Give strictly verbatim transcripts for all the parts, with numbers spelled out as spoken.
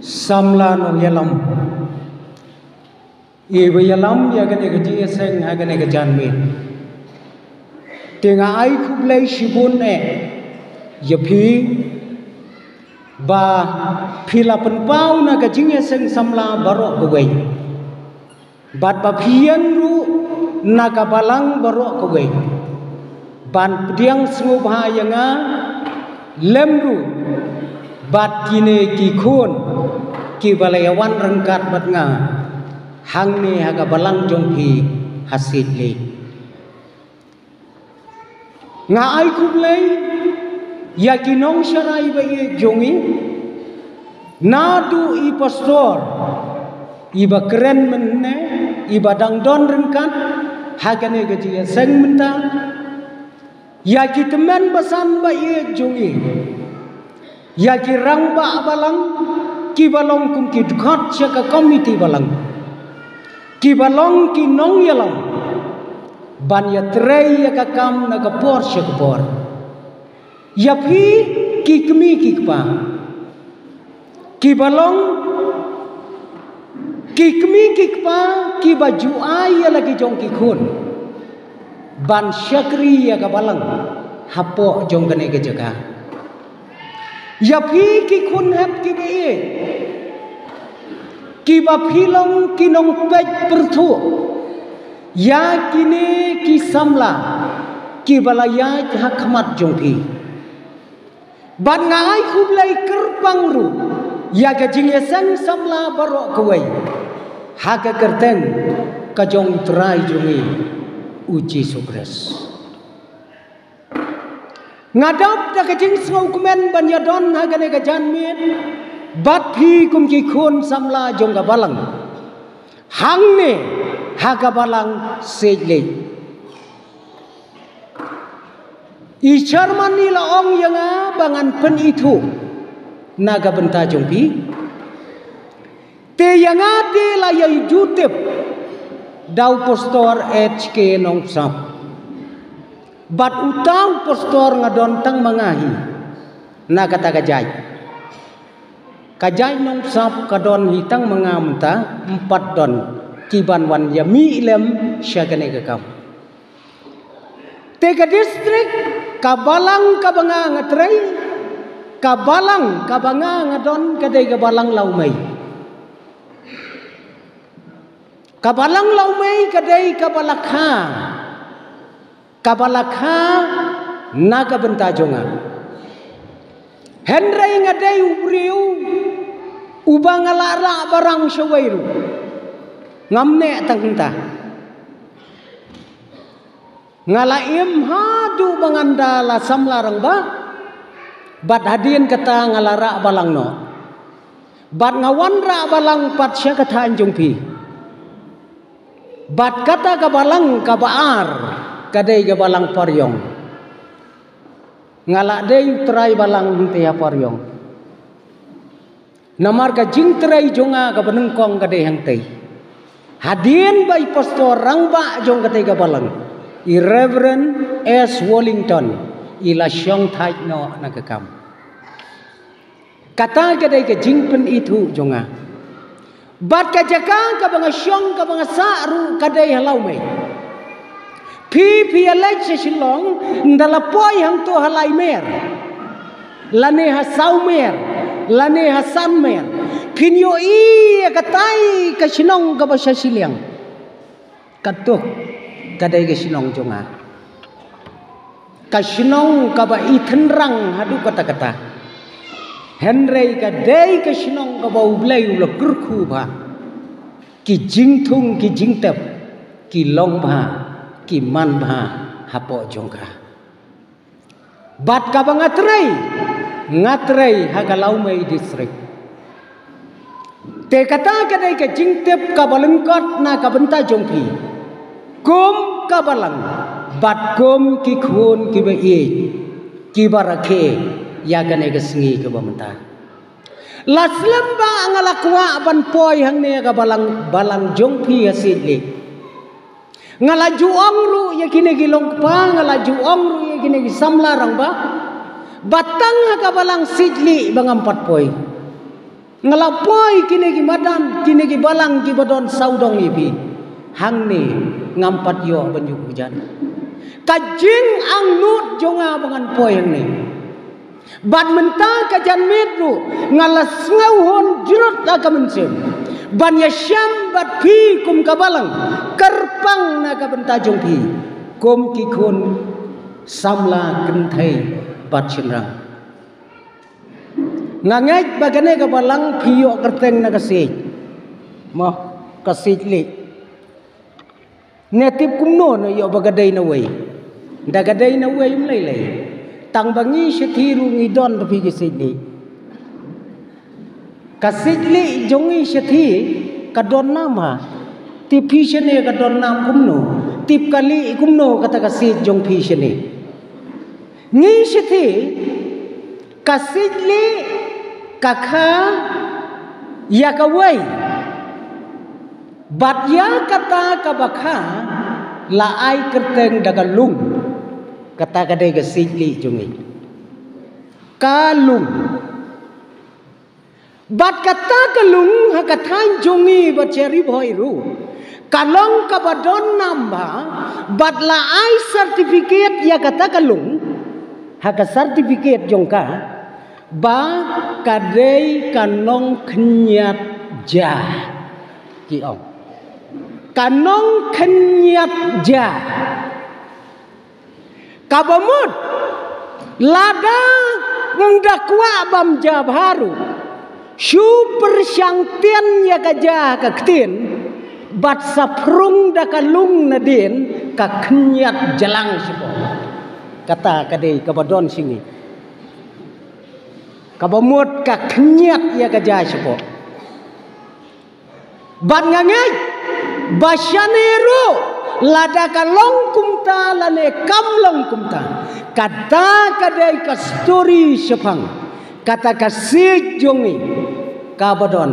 Samla nongïalam. Iba ïalam ïa kane ka jingïaseng ha kane ka janmiet. Te nga ai khublei shibun eh ïa phi ba phi la pynpaw na ka jingïaseng samla baroh kawei. Bad ba phi ïeng ruh na ka balang baroh kawei ban pdiang sngewbha ïa nga lem ruh bad kine ki khun kiba la ïa wan ryngkat bad nga hangne ha ka balang jong phi ha Sitli. Nga ai khublei ïa ki nongsharai ba ïeit jong ngi, naduh i pastor iba kren mynne, iba dang don ryngkat ha kane ka jingïaseng mynta, ïa ki tymmen basan ba ïeit jong ngi, ïa ki rangbah balang kiba long kum ki dkhot sha ka komiti balang, kiba long ki nongïalam ban ïatrei ïa ka kam na ka por sha ka por. Ïa phi ki kmie ki kpa kiba long ki kmie ki kpa kiba ju ai ïa la ki jong ki khun ban shakri ïa ka balang hapoh jong kane ka jaka. Ïa phi ki khun hep kiba ïeit kiba phi long ki nongpeit pyrthuh ïa kine ki samla kiba la ïaid ha khmat jong phi. Bad nga ai khublei kyrpang ruh ïa ka jingïaseng samla baroh kawei ha ka kyrteng ka jong u Trai jong ngi u Jisu Khrist. Nga dap da ka jingsngewkmen ban ïadon ha kane ka janmiet bad phi kum ki khun samla jong ka balang hangne ha ka balang Sitli. I chairman i la ong ïa nga ba ngan pynithuh na ka bynta jong phi. Te ïa nga te la ïa ju tip da u pastor H K Nongpsap. Bad uta u pastor nga don tang ma nga hi na kata ka jait. Ka jait Nongpsap ka don hi tang ma nga mynta, ym pat don ki ban wan ïa mih lem sha kane ka kam. Te ka district, ka balang kaba nga nga trei, ka balang kaba nga nga don ka dei ka balang Lawmei. Ka balang Lawmei ka dei kaba la kha, kaba la kha na ka bynta jong nga. Hynrei nga dei u briew uba nga la rah barang shawei ruh. Ngam neh tang hangta. Nga la im haduh ba ngan da la samla rangbah. Bad hadien kata nga la rah balang noh. Bad nga wan rah balang pat sha ka thaiñ jong phi. Bad kata ka balang kaba ar ka dei ka balang Pariong. Nga la dei u trai balang hangtei ha Pariong. Namar ka jingtrei jong nga kaba nyngkong ka dei hangtei. Hadien ba i pastor rangbah jong katei ka balang, i Reverend S Wallington, i la shong thait noh na ka kam. Kata ka dei ka jingpynithuh jong nga. Bad ka jaka kaba nga shong kaba nga sah ruh ka dei ha Lawmei. Phi phi ïa leit sha Shillong, ynda la poi hangto ha lai mer, lane ha saw mer, lane ha san mer, phin ïohi ïa katai ka shnong kaba sha shiliang. Kato ka dei ka shnong jong nga. Ka shnong kaba i tynrang haduh katta katta. Hynrei ka dei ka shnong kaba U Blei u la kyrkhu bha. Ki jingthung ki jingtep ki long bha, ki man bha hapoh jong ka. Bad kaba nga trei, nga trei ha ka Lawmei District. Te kata ka dei ka jingtip kaba lyngkot na ka bynta jong phi kum ka balang bad kum ki khun kiba ïeit kiba rakhe ïa kane ka sngi kaba mynta. La slem ba nga la kwah ban poi hangne ka balang, balang jong phi ha Sitli. Nga la ju ong ruh ïa kine ki long kpa, nga la ju ong ruh ïa kine ki samla rangbah ba tang ha ka balang Sitli ba ngam pat poi. Nga la poi kine ki madan, kine ki balang kiba don sawdong ïa phi. Hangne ngam pat ïoh ban ïuh jan. Ka jingangnud jong nga ba ngan poi hangne. Bad mynta ka janmiet ruh nga la sngewhun jrut ha ka mynsiem ban ïashem bad phi kum ka balang, kyrpang na ka bynta jong phi kum ki khun samla kynthei bad shynrang. Nga ngeit ba kane ka balang phi ïoh kyrteng na ka siej. Mo, ka siej lieh. Ne tip kumno ne ïoh ba ka dei na wei. Da ka dei na wei um lei lei. Tang ba ngi shithi ruh ngi don da phi ka siej lieh. Ka siej lieh jong ngi shithi ka don nam ha. Tip phi shane ka don nam kumno. Tip ka lieh kumno kata ka siej jong phi shane. Ngi shithi ka siej lieh ka kha ïa ka wei. Bad ïa kata kaba kha la ai kyrteng da ka lung. Kata ka dei ka siej lieh jong ngi. Ka lung. Bad kata ka lung ha ka thaiñ jong ngi bad sha Ri Bhoi ruh ka long kaba don nam bha, bad la ai certificate ïa kata ka lung ha ka certificate jong ka ba ka dei ka nongkhñiat ja. Ki ong ka nongkhñiat ja. Kaba mut lada ym da kwah bam ja bha ruh, shu pyrshang tian ïa ka ja ka ktien bad sa phrung da ka lung nadien, ka khñiat jalang shapoh. Kata ka dei kaba don sha ngi. Kaba mut ka khñiat ïa ka ja shapoh. Bad nga ngeit ba shane ruh lada ka long kumta lane kam long kumta, kata ka dei ka story shaphang kata ka siej jong ngi kaba don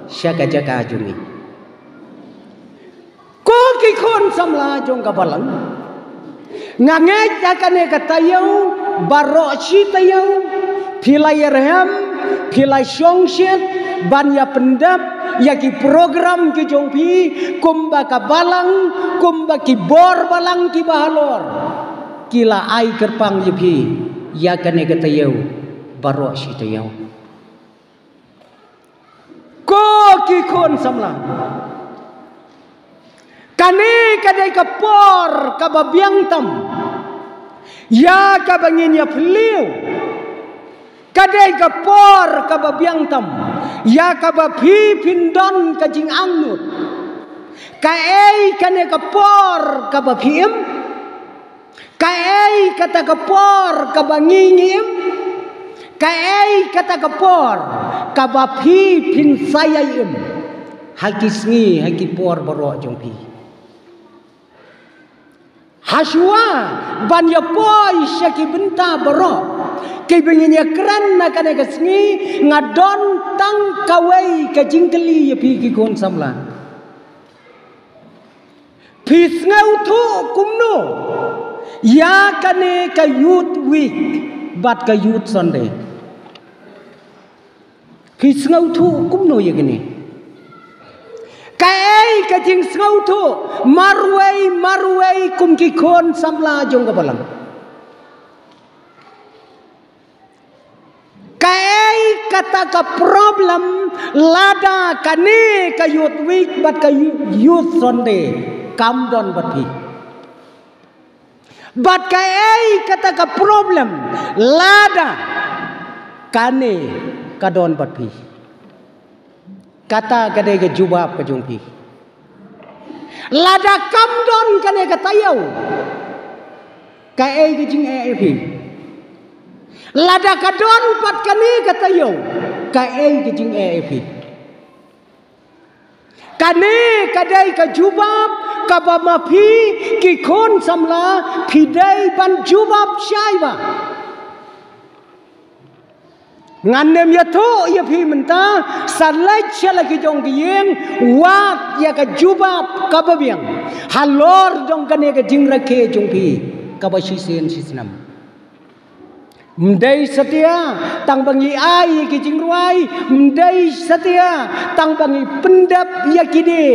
sha ka jaka jong ngi. Ko ki khun samla jong ka balang, nga ngeit ha kane ka taïew baroh shi taïew phi la ïarhem, phi la shongshit ban ïa pyndep ïa ki program ki jong phi, kumba ka balang, kumba ki bor balang kiba halor ki la ai kyrpang ïa phi ïa kane ka taïew baroh shi taïew. Ko ki khun samla, kane ka dei ka por kaba biang tam ïa kaba ngin ïa phylliew. Ka dei ka por kaba biang tam ïa kaba phi phin don ka jingangnud. Kaei kane ka por kaba phi im? Kaei kata ka por kaba ngi ngi im? Kaei kata ka por kaba phi phin sa ïai im ha ki sngi, ha ki por baroh jong phi? Hashwa ban ïa poi sha ki bynta baroh kiba ngin ïa kren na kane ka sngi, nga don tang kawei ka jingkylli ïa phi ki khun samla. Phi sngewthuh kumno ïa kane ka Youth Week bad ka Youth Sunday? Phi sngewthuh kumno ïa kane? Kaei ka jingsngewthuh marwei marwei kum ki khun samla jong ka balang? Kaei kata ka problem lada kane ka Youth Week bad ka Youth Sunday kam don bad phi? Bad kaei kata ka problem lada kane ka don bad phi? Kata ka dei ka jubab ka jong phi. Lada kam don kane ka taïew, kaei ka jingeh ïa phi? Lada ka don pat kane ka taïew, kaei ka jingeh ïa phi? Kane ka dei ka jubab kaba ma phi ki khun samla phi dei ban jubab shai ba. Ngan nym ïathuh ïa phi mynta, sa leit sha la ki jong ki ïing, wad ïa ka jubab kaba biang halor jong kane ka jingrakhe jong phi kaba shisien shisnem. Ym dei satia tang ba ngi ai ïa ki jingrwai, ym dei satia tang ba ngi pyndep ïa ki die,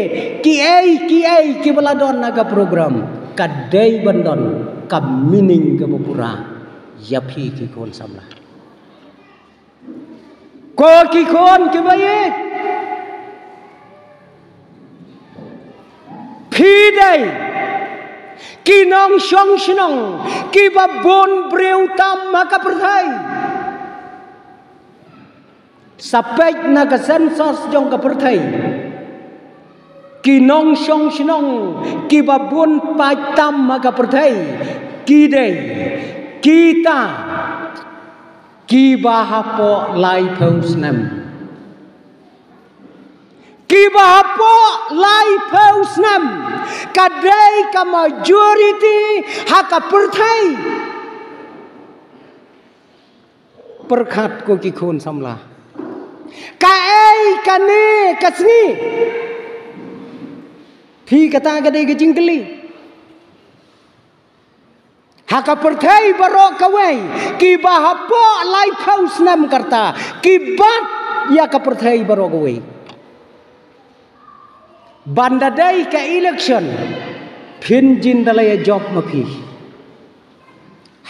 ki ei ki ei ki ba la don ha ka program. Ka dei ban don ka meaning ka ba pura ïa phi ki khun samla. Ko ki khun ki ba ïeit, phi dei ki nongshong shnong ki ba bun briew tam ha ka pyrthei. Sa peit na ka census jong ka pyrthei, ki nongshong shnong ki ba bun paid tam ha ka pyrthei ki dei kita ki ba hapoh laiphew snem. Ki ba hapoh laiphew snem ka dei ka majority ha ka pyrthei. Pyrkhat ko ki khun samla, kaei kane ka sngi? Phi, kata ka dei ka jingkylli. Ha ka pyrthei baroh kawei, ki ba hapoh laiphew snem ka rta ki bat ïa ka pyrthei baroh kawei. Ban da dei ka election, phin jin da la ïa jop ma phi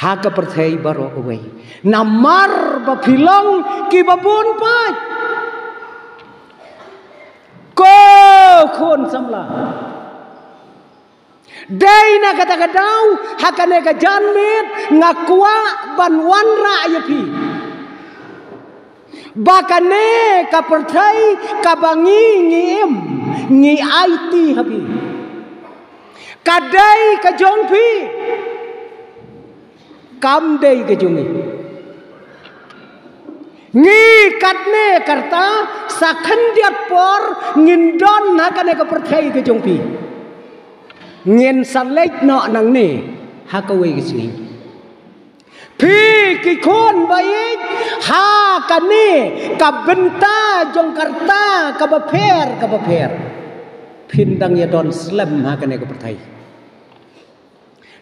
ha ka pyrthei baroh kawei. Namar ba phi long ki ba bun paid. Ko khun samla, dei na kata ka daw, ha kane ka janmiet nga kwah ban wanrah ïa phi ba kane ka pyrthei ka ba ngi ngi im, ngi aiti ha phi, ka dei ka jong phi, kam dei ka jong ngi. Ngi katne ka rta sa khyndiat por ngin don ha kane ka pyrthei ka jong phi. Ngin sa leit noh nangne ha kawei ka sngi. Phi ki khun ba ïeit, ha kane ka bynta jong ka rta ka ba pher ka ba pher, phin dang ïa don slem ha kane ka pyrthei.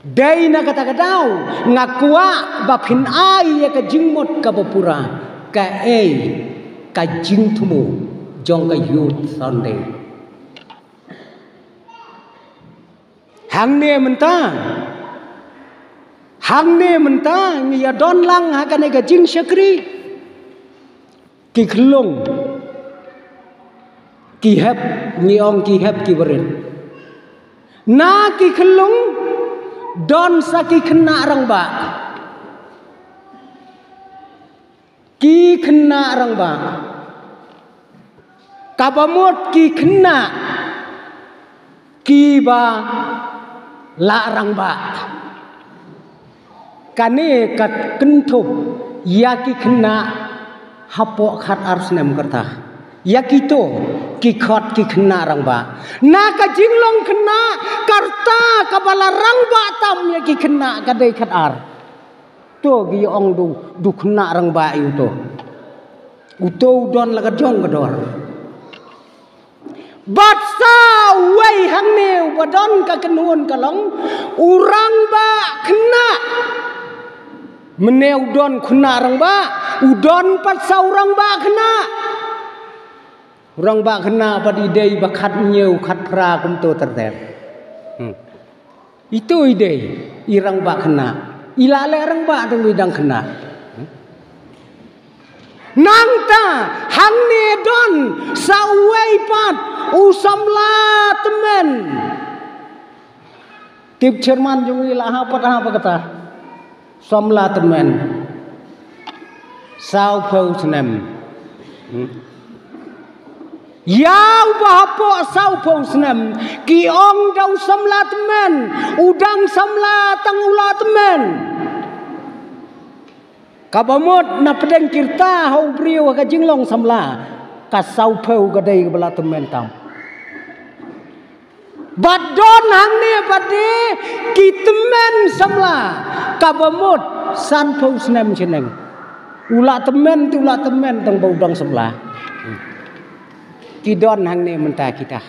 Dei na kata ka daw nga kwah ba phin ai ïa ka jingmut ka ba pura, kaei ka jingthmu jong ka Youth Sunday. Hangne mynta, hangne mynta ngi ïa don lang ha kane ka jingshakri. Ki khyllung, ki hep, ngi ong ki hep ki barit. Na ki khyllung don sa ki khynnah rangbah. Ki khynnah rangbah, ka ba mut ki khynnah ki ba la rangbah. Kane ka kynthup ïa ki khynnah hapoh khat ar snem ka rta. Ïa kito ki khot ki khynnah rangbah. Na ka jinglong khynnah ka rta ka ba la rangbah tam ïa ki khynnah ka dei khat ar. To ki ong du, du khynnah rangbah ïa uto. Uto u don la ka jong ka dor. Bad sa uwei hangne u ba don ka kynhun ka long u rangbah khynnah. Mynne u don khynnah rangbah, u don pat sa u rangbah khynnah. U rangbah khynnah pat i dei ba khat hynñiew khat phra kumto ter ter. Hmm. Itu i dei i rangbah khynnah. I la leh rangbah tang i dang khynnah. Nangta hangne don sa uwei pat u samla tymmen. Tip chairman jong i la ha pat ha pat kata. Samla tymmen. Sawphew snem. Hmm. Ïa u ba hapoh sawphew snem ki ong da u samla tymmen, u dang samla tang u la tymmen. Ka ba mut na pdeng ki rta ha u briew ha ka jinglong samla, ka sawphew ka dei ka ba la tymmen tam. Bad don hangne pat de ki tymmen samla, ka ba mut sanphew snem shaneng. U la tymmen te u la tymmen tang ba u dang samla. Ki don hangne mynta kita.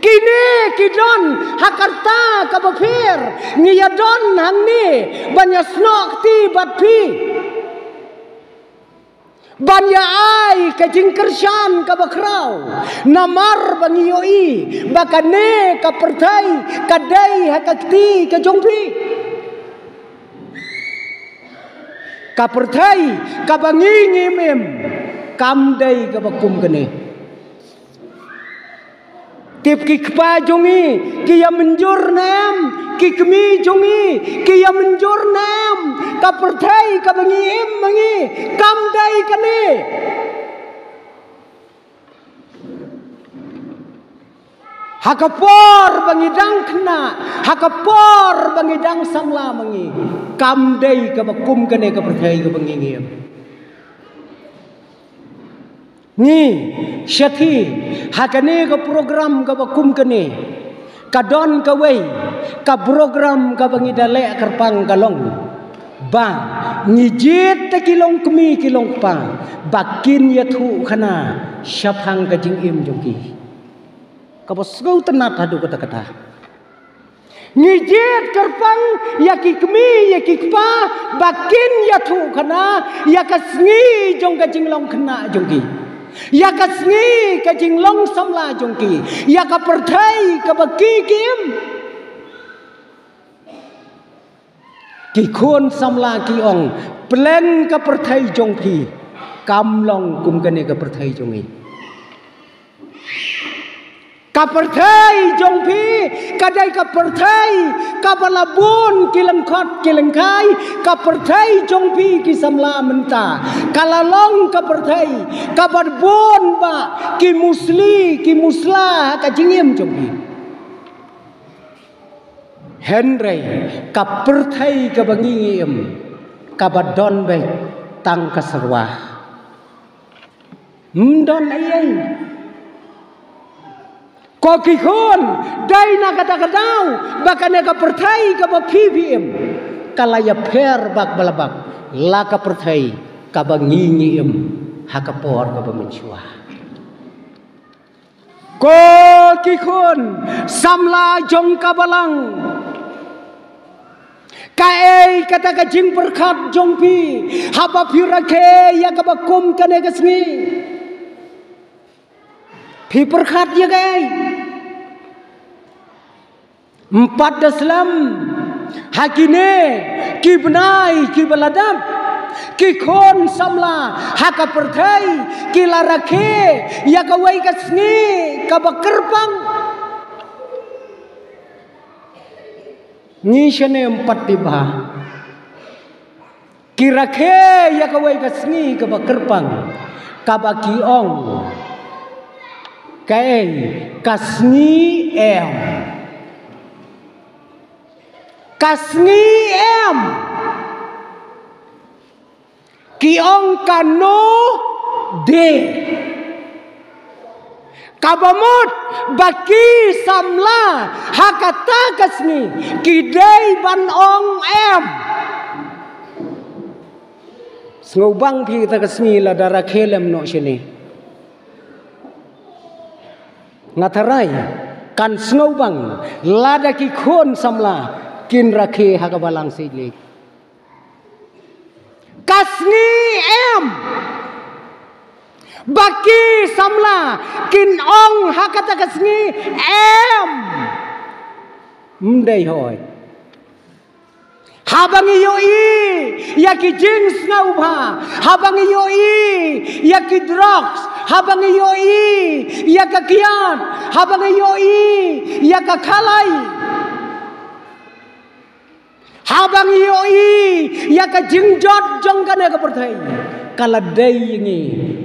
Kine ki don ha ka rta kaba pher, ngi ïa don hangne ban ïa snoh kti bad phi, ban ïa ai ka jingkyrshan kaba khraw, namar ba ngi ïohi ba kane ka pyrthei ka dei ha ka kti ka jong phi. Ka pyrthei kaba ngi ngim im, kam dei kaba kum kane. Tip ki kpa jong ngi ki ïa mynjur ne em, ki kmie jong ngi ki ïa mynjur ne em, ka pyrthei kaba ngi im ma ngi kam dei kane. Ha ka por ba ngi dang khynnah, ha ka por ba ngi dang samla ma ngi, kam dei kaba kum kane ka pyrthei kaba ngi ngim. Ngi shathie ha kane ka program kaba kum kane, ka don kawei ka program kaba ngi da leh kyrpang ka long ba ngi jied te ki longkmie ki longkpa ba kin ïathuh khana shaphang ka jingim jong ki. Kaba sngewtynnat haduh katta katta. Ngi jied kyrpang ïa ki kmie ïa ki kpa ba kin ïathuh khana ïa ka sngi jong ka jinglong khynnah jong ki, ïa ka sngi ka jinglong samla jong ki, ïa ka pyrthei kaba ki im. Ki khun samla ki ong, pleng ka pyrthei jong phi kam long kum kane ka pyrthei jong ngi. Ka pyrthei jong phi ka dei ka pyrthei kaba la bun ki lyngkhot ki lyngkhai. Ka pyrthei jong phi ki samla mynta ka la long ka pyrthei kaba bun ba ki musli ki musla ka jingim jong phi. Hynrei ka pyrthei kaba ngi im kaba don beit tang ka serwa. Ym don ei ei. Ko ki khun, dei na kata ka daw ba kane ka pyrthei kaba phi phi im ka la ïapher bak ba la bak la ka pyrthei kaba ngi ngi im ha ka por kaba mynshuwa. Ko ki khun samla jong ka balang, kaei kata ka jingpyrkhat jong phi haba phi rakhe ïa kaba kum kane ka sngi? Phi pyrkhat ïa kaei? Ym pat da slem ha kine ki bnai kiba la dep, ki khun samla ha ka pyrthei ki la rakhe ïa kawei ka sngi kaba kyrpang. Ngi shane ym pat tip ba ki rakhe ïa kawei ka sngi kaba kyrpang kaba ki ong, kaei, ka sngi em? Ka sngi em? Ki ong kano de. Kaba mut ba ki samla ha kata ka sngi ki dei ban ong em? Sngewbang phi, kata ka sngi lada rakhe lem noh shane. Nga tharai kan sngewbang lada ki khun samla kin rakhe ha ka balang sha ïing. Ka sngi em? Ba ki samla kin ong ha kata ka sngi em? Ym dei hoi. Haba ngi ïohi ïa ki jingsngewbha, haba ngi ïohi ïa ki drugs, haba ngi ïohi ïa ka kiad, haba ngi ïohi ïa ka khalai, haba ngi ïohi ïa ka jingjot jong kane ka pyrthei, ka la dei ïa ngi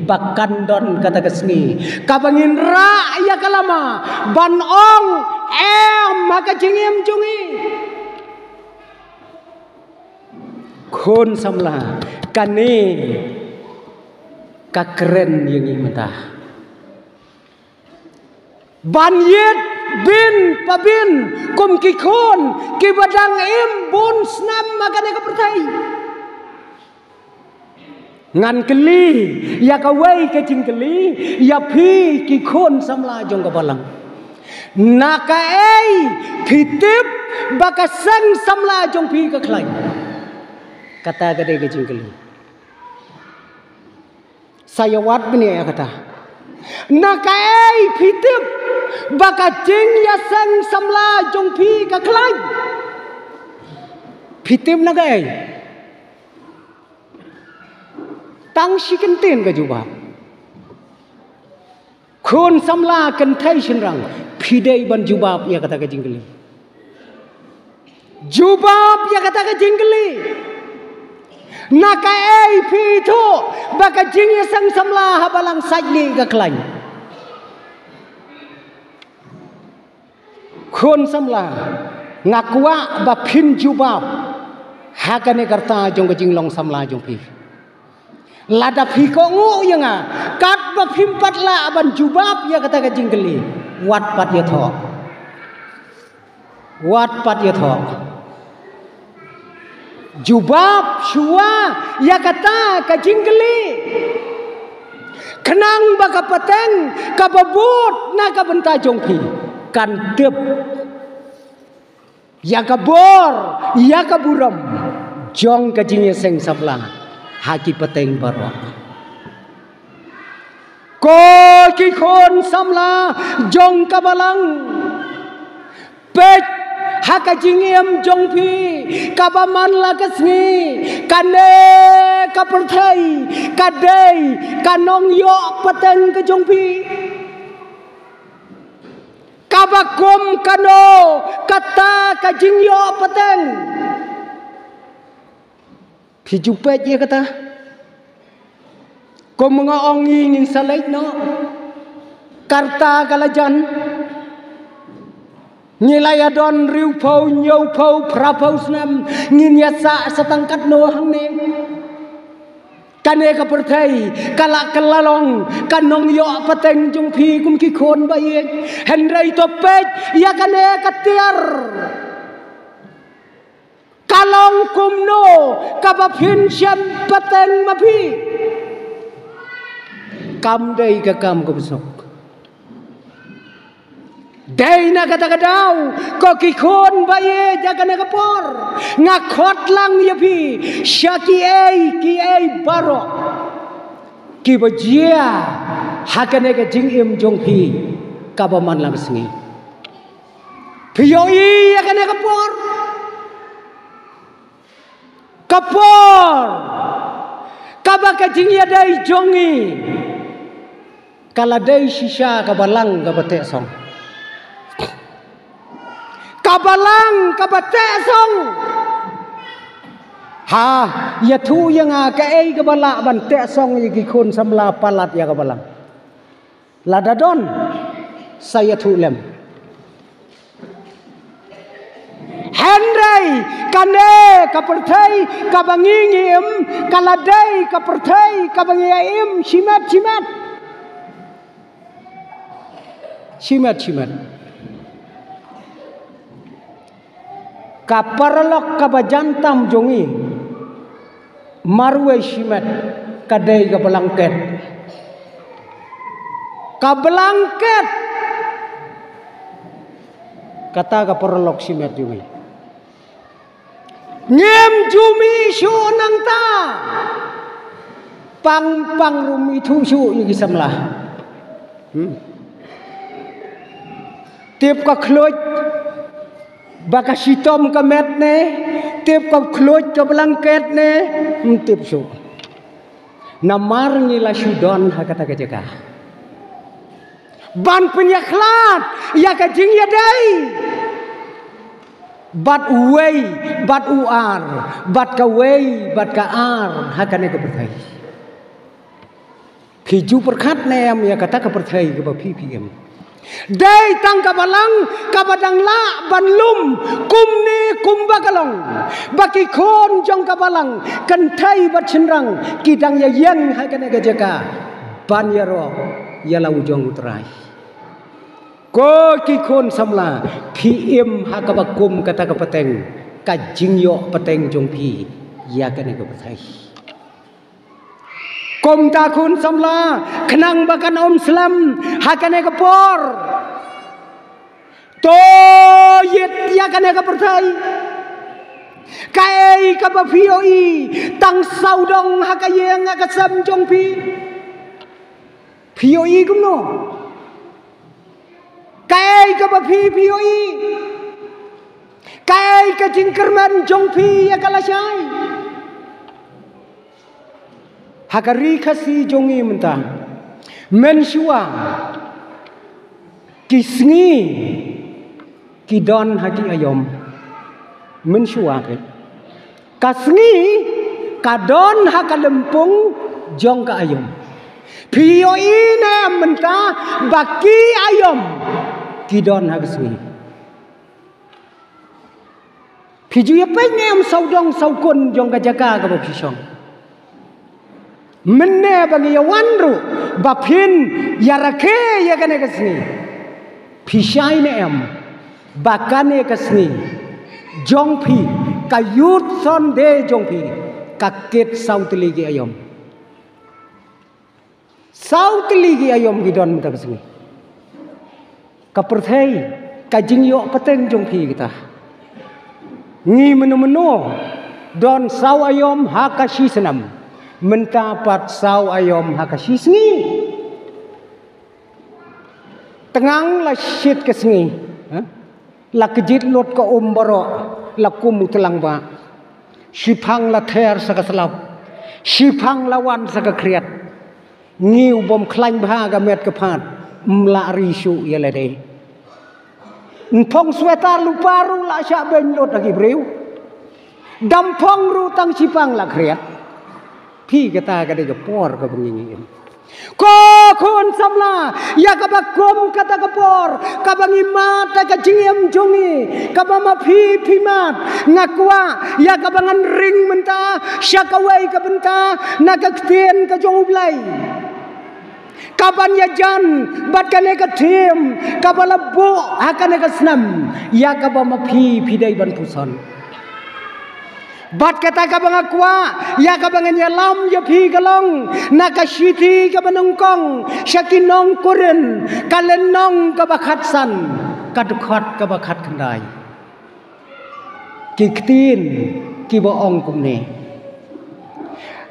ba kan don kata ka sngi kaba ngin rah ïa ka lama ban ong em ha ka jingim jong ngi. Khun samla, kane ka kren ïa ngi mynta. Ban ïit bin pa bin kum ki khun kiba dang im bun snem ha kane ka pyrthei. Ngan kylli ïa kawei ka jingkylli ïa phi ki khun samla jong ka balang. Na kaei phi tip ba ka seng samla jong phi ka khlaiñ? Kata ka dei ka jingkylli. Sa ïa wad bniah ïa kata. Na kaei phi tip ba ka jingïaseng samla jong phi ka khlaiñ? Phi tip na kaei? Tang shi kyntien ka jubab. Khun samla kynthei shynrang, phi dei ban jubab ïa kata ka jingkylli. Jubab ïa kata ka jingkylli. Na kaei phi ithuh ba ka jingïaseng samla ha balang sait lieh ka khlaiñ? Khun samla, nga kwah ba phin jubab ha kane ka rta jong ka jinglong samla jong phi. Lada phi kohnguh ïa nga, katba phim pat lah ban jubab ïa kata ka jingkylli, wat pat ïathoh. Wat pat ïathoh. Jubab shuwa ïa kata ka jingkylli, khnang ba ka pateng kaba bud na ka bynta jong phi kan tip ïa ka bor, ïa ka burom jong ka jingïaseng samla ha ki pateng baroh. Ko ki khun samla jong ka balang, peit ha ka jingim jong phi kaba man la ka sngi, kane ka pyrthei ka dei ka nongïoh pateng ka jong phi. Kaba kum kano kata ka jingïoh pateng? Phi ju peit ïa kata. Kum nga ong, ngi ngin sa leit noh. Ka rta ka la jan. Ngi la ïa don hynriewphew, hynñiewphew, phraphew snem, ngin ïa sah sa tang katno hangne? Kane ka pyrthei ka la kylla long ka nongïoh pateng jong phi kum ki khun ba ïeit. Hynrei to peit ïa kane ka tiar. Ka long kumno kaba phin shem pateng ma phi? Kam dei ka kam kaba suk. Dei na kata ka daw, ko ki khun ba ïeit, ha kane ka por nga khot lang ïa phi sha kiei kiei baroh kiba jia ha kane ka jingim jong phi kaba man la ka sngi. Phi ïohi ïa kane ka por? Ka por kaba ka jingïadei jong ngi ka la dei shisha ka balang kaba teh song. Ka balang kaba teh song. Ha, ïathuh ïa nga, kaei kaba lah ban teh song ïa ki khun samla palat ïa ka balang? Lada don, sa ïathuh lem. Hynrei kane ka pyrthei kaba ngi ngi im, ka la dei ka pyrthei kaba ngi ïa im shimet shimet. Shimet shimet. Ka paralok kaba jan tam jong ngi, marwei shimet, ka dei ka blanket. Ka blanket. Kata ka paralok shimet jong ngi. Ngim ju mih shuh nangta. Pang pang ruh mih thuh shuh ïa ki samla. Hmm. Tip ka khluit ba ka shitom ka met ne, tip ka khluit ka blanket ne, ym tip shuh. Namar ngi la shu don ha kata ka jaka ban pynïakhlad ïa ka jingïadei bad uwei bad u ar, bad kawei bad ka ar ha kane ka pyrthei. Phi ju pyrkhat ne em ïa kata ka pyrthei kaba phi phi im? Dei tang ka balang kaba dang lah ban lum kumne kumba ka long, ba ki khun jong ka balang kynthei bad shynrang ki dang ïa ïeng ha kane ka jaka ban ïaroh ïa la u jong U Trai. Ko ki khun samla, phi im ha kaba kum kata ka pateng, ka jingïoh pateng jong phi ïa kane ka pyrthei. Kumta khun samla, khnang ba kan ym slem ha kane ka por, To ïit ïa kane ka pyrthei. Kaei kaba phi ïohi tang sawdong ha ka ïing ha ka sem jong phi? Phi ïohi kumno? Kaei kaba phi phi ïohi? Kaei ka jingkyrmen jong phi ïa ka lashai? Ha ka ri Khasi jong ngi mynta, mynshuwa ki sngi ki don ha ki aïom. Mynshuwa ki, ka sngi ka don ha ka lympung jong ka aïom. Phi ïohi ne em mynta ba ki aïom ki don ha ka sngi? Phi ju ïa peit ne em sawdong sawkun jong ka jaka kaba phi shong? Mynne ba ngi ïa wan ruh ba phin ïa rakhe ïa kane ka sngi, phi shai ne em ba kane ka sngi jong phi, ka Youth Sunday jong phi, ka kit saw tylli ki aïom? Saw tylli ki aïom ki don mynta ka sngi. Ka pyrthei, ka jingïoh pateng jong phi kita. Ngi mynno mynno don saw aïom ha ka shi snem. Mynta pat saw aïom ha ka shi sngi. Tngang la shit ka sngi, eh? La kjit lut ka um baroh, la kum u tlang ba. Shiphang la ther sa ka slap, shiphang la wan sa ka khriat. Ngi u bym khlaiñ bha ka met ka phad, ym lah ri shuh ïa lade. Nphong sweater lypa ruh la shah beiñ lut ha ki briew. Dam phong ruh tang shiphang la khriat. Phi, kata ka dei ka por kaba ngi ngi im. Ko khun samla, ïa kaba kum kata ka por kaba ngi mad ha ka jingim jong ngi, kaba ma phi phi mad, nga kwah ïa kaba ngan ring mynta sha kawei ka bynta na ka ktien ka jong U Blei. Kaban ïajan bad kane ka theme kaba la buh ha kane ka snem, ïa kaba ma phi phi dei ban puson. Bad kata kaba nga kwah ïa kaba ngan ïalam ïa phi ka long na ka shithi kaba nyngkong sha ki nong Korinth, ka lynnong kaba khatsan, ka dkhot kaba khatkhyndai. Ki ktien kiba ong kumne: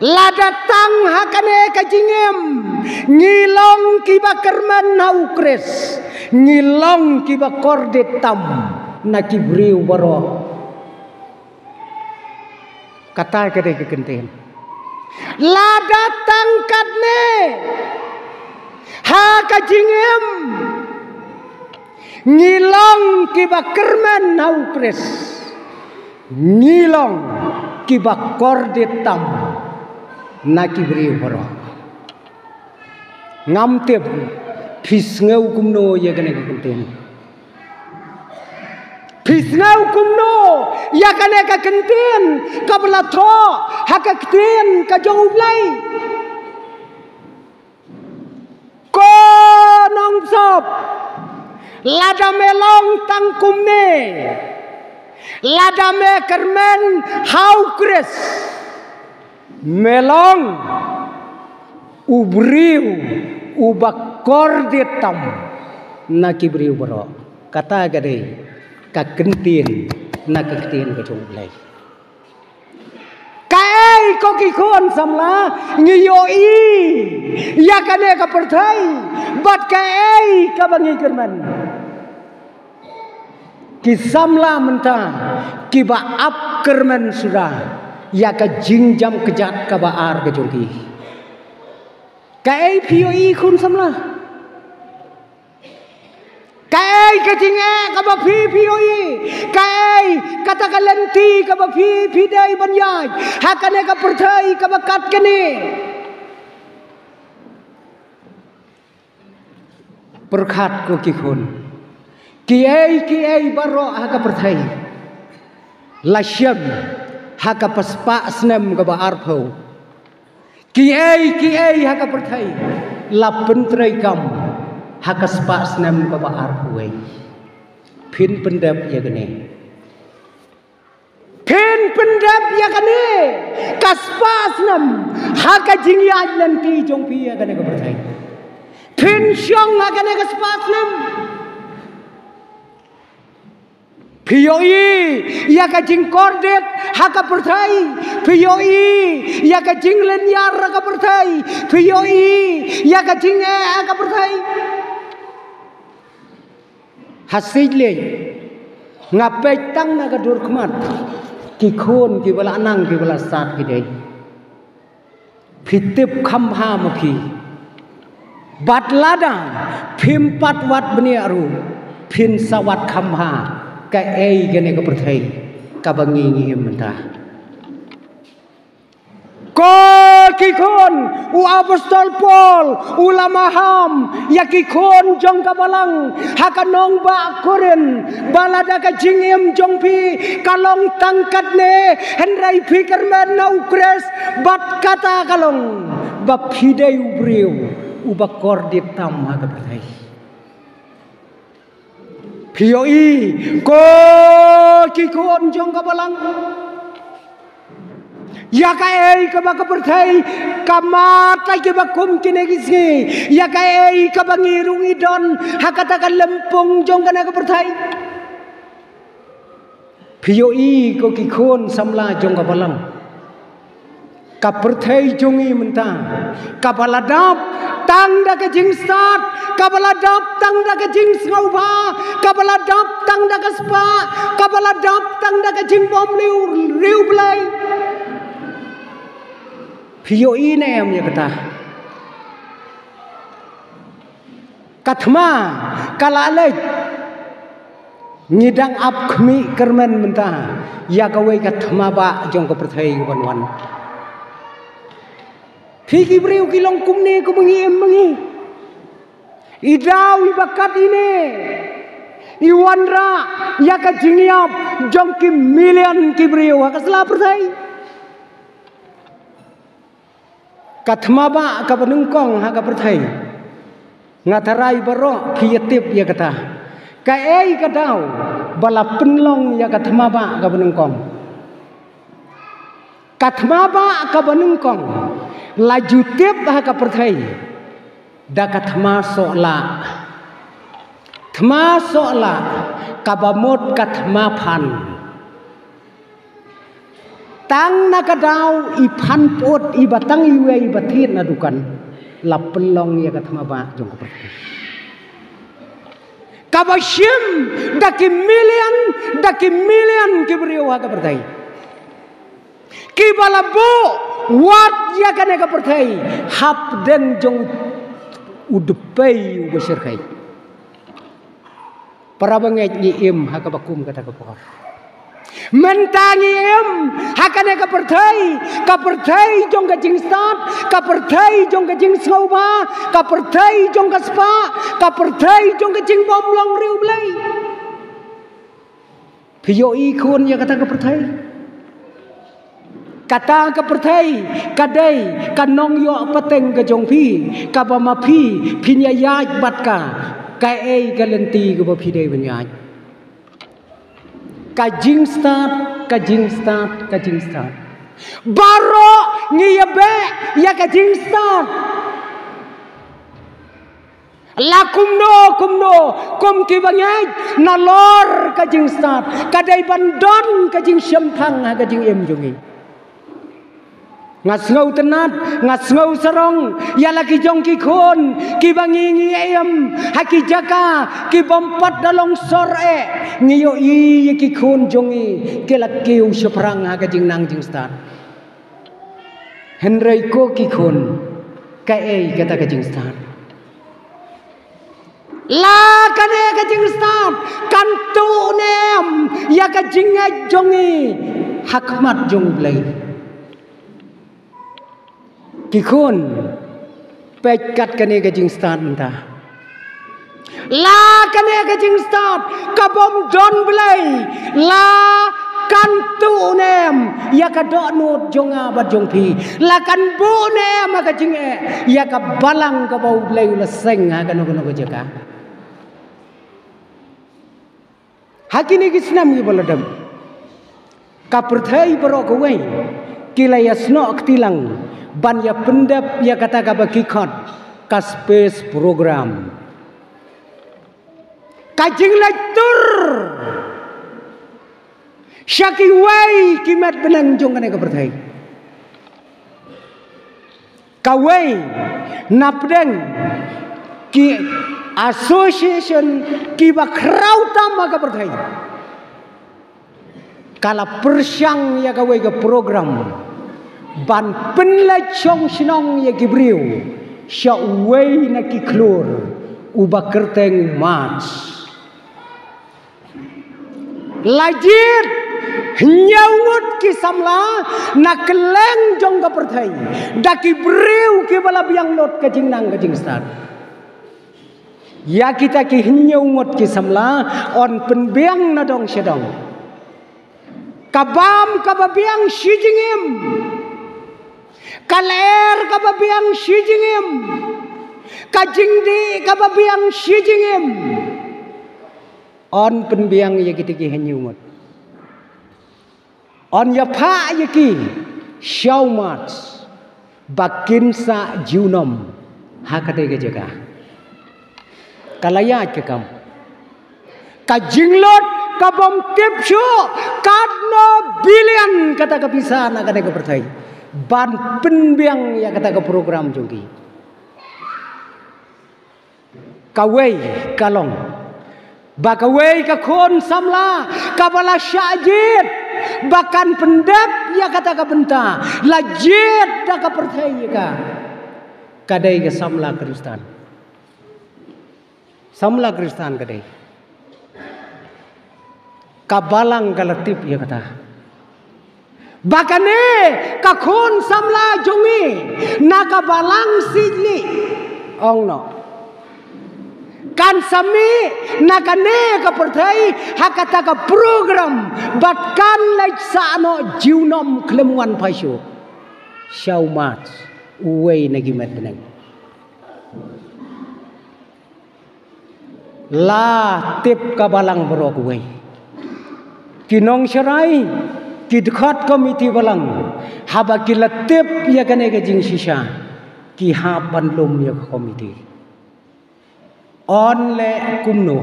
Lada tang ha kane ka jingim ngi long kiba kyrmen ha U Khrist, ngi long kiba kordit tam na ki briew baroh. Kata ka dei ka kyntien. Lada tang katne ha ka jingim ngi long kiba kyrmen ha U Khrist, ngi long kiba kordit tam na ki briew baroh. Ngam tip phi sngew kumno ïa kane ka kyntien. Phi sngew kumno ïa kane ka kyntien kaba la thoh ha ka ktien ka jong U Blei? Ko nong sop, lada me long tang kumne, lada me kyrmen ha U Khrist, me long u briew uba kordit tam na ki briew baroh. Kata ka dei ka kyntien na ka ktien ka jong U Blei. Kaei ko ki khun samla ngi ïohi ïa kane ka pyrthei bad kaei kaba ngi kyrmen? Ki samla mynta kiba ap kyrmen suda ïa ka jingjam kjat kaba ar ka jong ki. Kaei phi ïohi khun samla? Kaei ka jingeh kaba phi phi ïohi? Kaei kata ka lynti kaba phi phi dei ban ïaid ha kane ka pyrthei kaba kat kane? Pyrkhat ko ki khun, kiei kiei baroh ha ka pyrthei la shem ha ka paspah snem kaba arphew. Kiei kiei ha ka pyrthei la pyntreikam ha ka spah snem kaba arphew wei. Phin pyndep ïa kane? Phin pyndep ïa kane ka spah snem ha ka jingïaid lynti jong phi ïa kane ka pyrthei? Phin shong ha kane ka spah snem? Phi ïohi ïa ka jingkordit ha ka pyrthei. Phi ïohi ïa ka jinglynñiar ha ka pyrthei. Phi ïohi ïa ka jingeh ha ka pyrthei. Ha sijlei nga peit tang na ka dur khmat, ki khun kiba la nang kiba la sat ki dei. Phi tip kham bha ma phi. Bad lada phim pat wad bniah ruh, phin sa wad kham bha kaei kane ka pyrthei kaba ngi ngi im mynta. Ko ki khun, u apostol Paul u la maham ïa ki khun jong ka balang ha ka nongbah Korinth, ba lada ka jingim jong phi ka long tang katne, hynrei phi kyrmen na u Khrist, bad kata ka long ba phi dei u briew uba kordit tam ha ka pyrthei. Phi ïohi, ko ki khun jong ka balang, ïa kaei kaba ka pyrthei ka mad ïa kiba kum kine ki sngi, ïa kaei kaba ngi ruh ngi don ha kata ka lympung jong kane ka pyrthei. Phi ïohi, ko ki khun samla jong ka balang, ka pyrthei jong ngi mynta kaba la dap tang da ka jingstad, kaba la dap tang da ka jingsngewbha, kaba la dap tang da ka spah, kaba la dap tang da ka jingbym riewblei. Phi ïohi ne em ïa kata? Ka thma ka la leit. Ngi dang ap khmih kyrmen mynta ïa kawei ka thma bah jong ka pyrthei kaban wan. Phi ki briew ki long kumne kum ma ngi, em ma ngi. I daw iba kat ine i wanrah ïa ka jingïap jong ki million ki briew ha ka sla pyrthei. Ka thma bah kaba nyngkong ha ka pyrthei, nga tharai baroh phi ïa tip ïa kata. Kaei ka daw ba la pynlong ïa ka thma bah kaba nyngkong? Ka thma bah kaba nyngkong la ju tip ha ka pyrthei da ka thma sohlah. Thma sohlah kaba mut ka thma phan. Tang na ka daw i phan put iba tang iwei iba thied na dukan, la pynlong ïa ka thma bah jong ka pyrthei. Kaba shim da ki million, da ki million ki briew ha ka pyrthei kiba la buh wad ïa kane ka pyrthei hapdeng jong u dpei uba shyrkhei. Para bangeit, ngi im ha kaba kum kata ka por. Mynta ngi im ha kane ka pyrthei, ka pyrthei jong ka jingstad, ka pyrthei jong ka jingsngewbha, ka pyrthei jong ka spah, ka pyrthei jong ka jingbym long riewblei. Phi ïohi khun ïa kata ka pyrthei? Kata ka pyrthei ka dei ka nongïoh pateng ka jong phi, kaba ma phi phin ïaid bad ka, kaei ka lynti kaba phi dei ban ïaid. Ka jingstad, ka jingstad, ka jingstad. Baroh ngi ïa beh ïa ka jingstad. La kumno kumno, kum ki bangeit, nalor ka jingstad ka dei ban don ka jingshemphang ha ka jingim jong ngi. Nga sngewtynnat, nga sngewsarong ïa la ki jong ki khun kiba ngi ngi im ha ki jaka kibym pat da long sor eh. Ngi ïohi ïa ki khun jong ngi ki la kiew shaphrang ha ka jingnang jingstad. Hynrei ko ki khun, kaei kata ka jingstad? La kane ka jingstad kan tuh ne em ïa ka jingngeit jong ngi ha khmat jong U Blei? Ki khun, peit kat kane ka jingstad mynta. La kane ka jingstad kabym don Blei, la kan tuh ne em ïa ka dohnud jong nga bad jong phi? La kan buh ne em ha ka jingeh ïa ka balang kaba U Blei u la seng ha kano kano ka jaka? Ha kine ki snem kiba la dep, ka pyrthei baroh kawei ki la ïasnoh kti lang ban ïa pyndep ïa kata kaba ki khot ka space program. Ka jingleit tur Sha kiwei ki met bneng jong kane ka pyrthei. Kawei na pdeng ki association kiba khraw tam ha ka pyrthei ka la pyrshang ïa kawei ka program ban pynleit shong shnong ïa ki briew sha uwei na ki khlur uba kyrteng March. La jied hynñiew ngut ki samla na kylleng jong ka pyrthei da ki briew kiba la biang lut ka jingnang ka jingstad. Ïa kita ki hynñiew ngut ki samla yn pynbiang na dong sha dong. Ka bam kaba biang shi jingim, ka lyer kaba biang shi jingim, ka jingdih kaba biang shi jingim. Yn pynbiang ïa kita ki hynñiew ngut. Yn ïa phah ïa ki sha u March ba kin sah junom ha katei ka jaka. Ka la ïaid ka kam. Ka jinglut ka bym tip shuh katno billion kata ka pisa na kane ka pyrthei ban pynbiang ïa kata ka program jong ki. Kawei ka long ba kawei ka khun samla kaba la shah jied ba kan pyndep ïa kata ka bynta, la jied da ka pyrthei ïa ka. Ka dei ka samla Khristan. Samla Khristan ka dei. Ka balang ka la tip ïa kata ba kane ka khun samla jong ngi na ka balang Sitli, ong noh, kan sa mih na kane ka pyrthei ha kata ka program bad kan leit sah noh junom khlem wan phai shuh sha u March, uwei na ki met bneng. La tip ka balang baroh kawei. Ki nongsharai, ki dkhot komiti balang, haba ki la tip ïa kane ka jingshisha, ki hap ban lum ïa ka komiti. Yn leh kumno?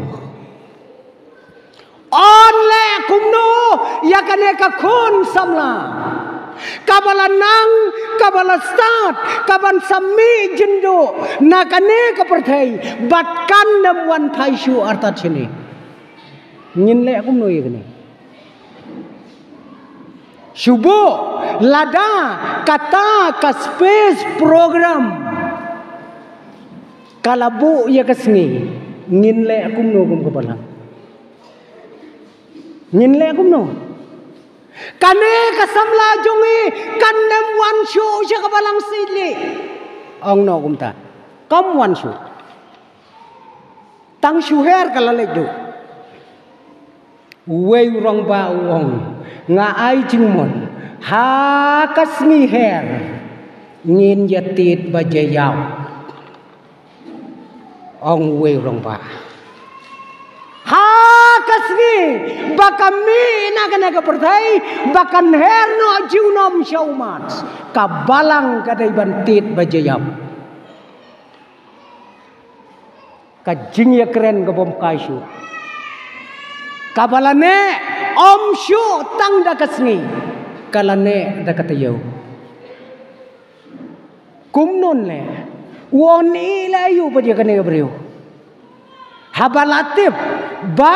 Yn leh kumno ïa kane ka khun samla kaba la nang, kaba la stad, kaban sa mih jingduh na kane ka pyrthei bad kan nym wan phai shuh artat shane? Ngin leh kumno ïa kane? Shu buh lada kata ka space program ka la buh ïa ka sngi, ngin leh kumno kum ka balang? Ngin leh kumno? Kane ka samla jong ngi kan nym wan shuh sha ka balang Sitli, ong noh kumta. Kam wan shuh. Tang shu her ka la leit duh. Uwei u rangbah u ong, nga ai jingmut ha ka sngi her ngin ïa tied ba jia ïap. Ong uwei u rangbah, ha ka sngi ba ka mih na kane ka pyrthei ba kan her noh junom sha u March, ka balang ka dei ban tied ba jia ïap. Ka jingïakren ka bym kai shuh, kaba la neh ym shuh tang da ka sngi, ka la neh da ka taïew. Kumno leh? U ong ïa la ïoh pat ïa kane ka briew haba la tip ba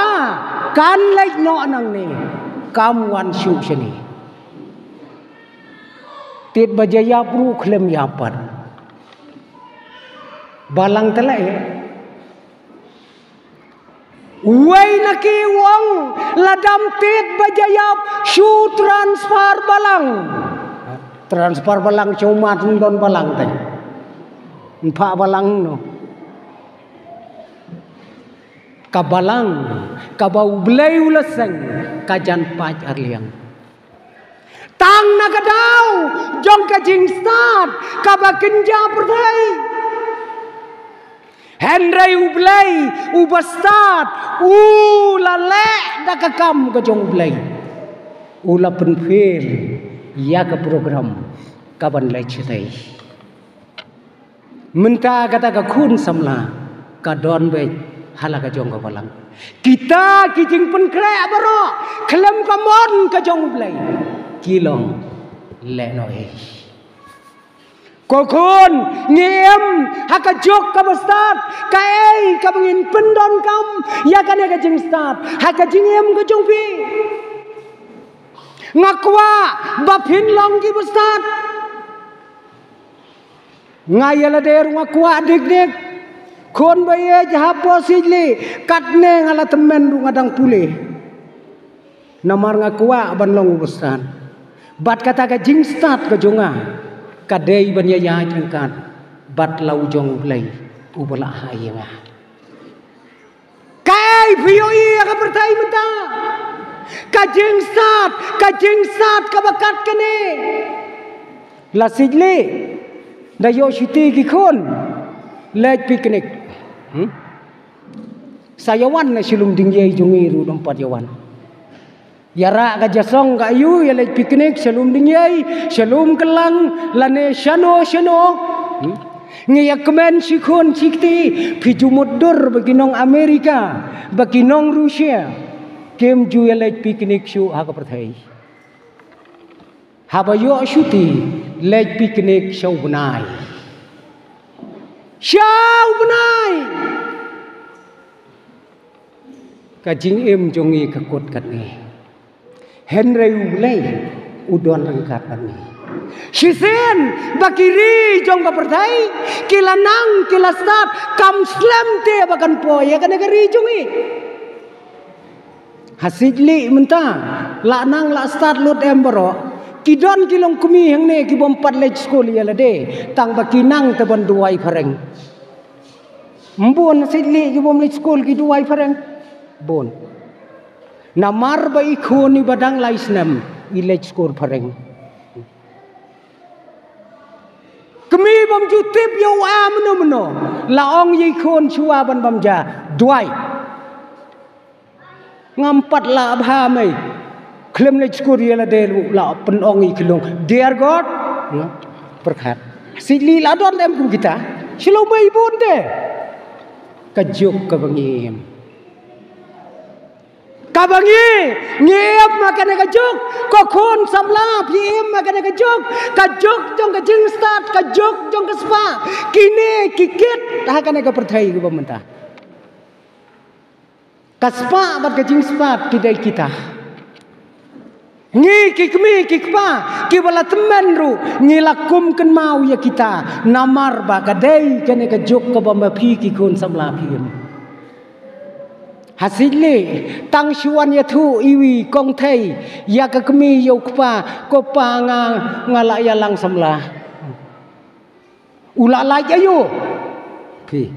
kan leit noh nangne, kam wan shuh shane. Tied ba jia ïap ruh khlem ïap pat. Balang te la eh. Uwei na ki u ong, lada ym tied ba jia ïap, shu transfer balang. Transfer balang sha u March, ym don balang te. Ym phah balang noh. Ka balang kaba U Blei u la seng ka jan paid arliang. Tang na ka daw jong ka jingstad kaba kynja pyrthei. Hynrei U Blei uba stad u la leh da ka kam ka jong U Blei. U la pynphil ïa ka program kaban leit shatei. Mynta kata ka khun samla ka don beit ha la ka jong ka balang. Kita ki jingpynkhreh baroh khlem ka mon ka jong U Blei ki long lehnohei. Ko khun, ngi im ha ka juk kaba stad. Kaei kaba ngin pyndonkam ïa kane ka jingstad ha ka jingim ka jong phi? Nga kwah ba phin long kiba stad. Nga ïa lade ruh nga kwah dik dik. Khun ba ïeit, hapoh Sitli, katne nga la tymmen ruh nga dang pule. Namar nga kwah ban long uba stad. Bad kata ka jingstad ka jong nga ka dei ban ïaid ryngkat bad la u jong U Blei uba la ai ïa nga. Kaei phi ïohi ïa ka pyrthei mynta? Ka jingstad, ka jingstad kaba kat kane. La Sitli, da ïoh shuti ki khun, leit picnic. Hmm? Sa ïa wan na sha lum Diengïei jong ngi ruh dang pat ïa wan. Ïa rah ka jasong ka aïu, ïa leit picnic sha lum Diengïei, sha lum Klang, lane shano shano. Hmm? Ngi ïa kmen shi khun shi kti, phi ju mutdur ba ki nong America, ba ki nong Russia kim ju ïa leit picnic shuh ha ka pyrthei. Haba ïoh shuti, leit picnic sha u bnai. Sha u bnai. Ka jingim jong ngi ka kut katne. Hynrei U Blei u don ryngkat bad ngi. Shisien ba ki ri jong ka pyrthei ki la nang ki la stad, kam slem te ba kan poi ïa kane ka ri jong ngi. Ha Sitli mynta la nang la stad lut em baroh. Ki don ki longkmie hangne ki bym pat leit skul ïa lade, tang ba ki nang te ban duwai phareng. Ym bun ha Sitli ki bym leit skul ki duwai phareng. Bun. Namar ba i khun iba dang lai snem i leit skul phareng. Kmie bym ju tip ïa u A mano mano, la ong ïa i khun shuwa ban bam ja, duwai. Ngam pat lah bha mei. Khlem leit skul ïa lade ruh la pynong i khlong, "Dear God." Pyrkhat. Sitli la don em kum kita? Shlei mei bun te. Ka juk kaba ngi im. Kaba ngi, ngi im ha kane ka juk. Ko khun samla, phi im ha kane ka juk. Ka juk jong ka jingstad, ka juk jong ka spah. Kine ki kit ha kane ka pyrthei kaba mynta. Ka spah bad ka jingspah ki dei kita. Ngi ki kmie ki kpa kiba la tymmen ruh ngi la kum kynmaw ïa kita, namar ba ka dei kane ka juk kaba ma phi ki khun samla phi im. Ha Sitli tang shu wan ïathuh iwei i kong thei ïa ka kmie ïa u kpa, ko pa nga, nga la ïalang samla. U la lait aïu? Phi.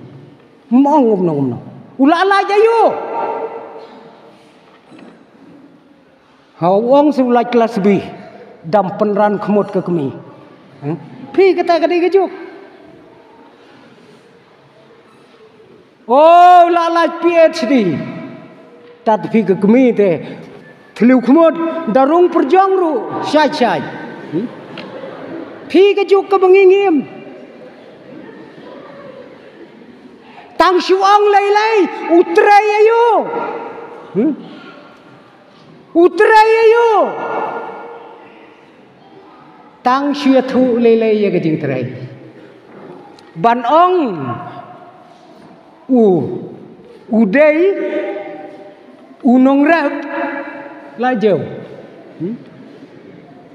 Ym ong kumno kumno. U la lait aïu? Ha, u ong sa u lait klas B. Dam pynran khmut ka kmie. Phi, kata ka dei ka juk. O, u la lait PhD. Tat phi ka kmie te. Thliew khmut, da rung pyrjong ruh shait shait. Phi, ka juk kaba ngi im. Tang shu ong lei lei, u trei aïu? U trei aïu? Tang shu ïathuh lei lei ïa ka jingtrei. Ban ong u, u dei u nongrep la jew.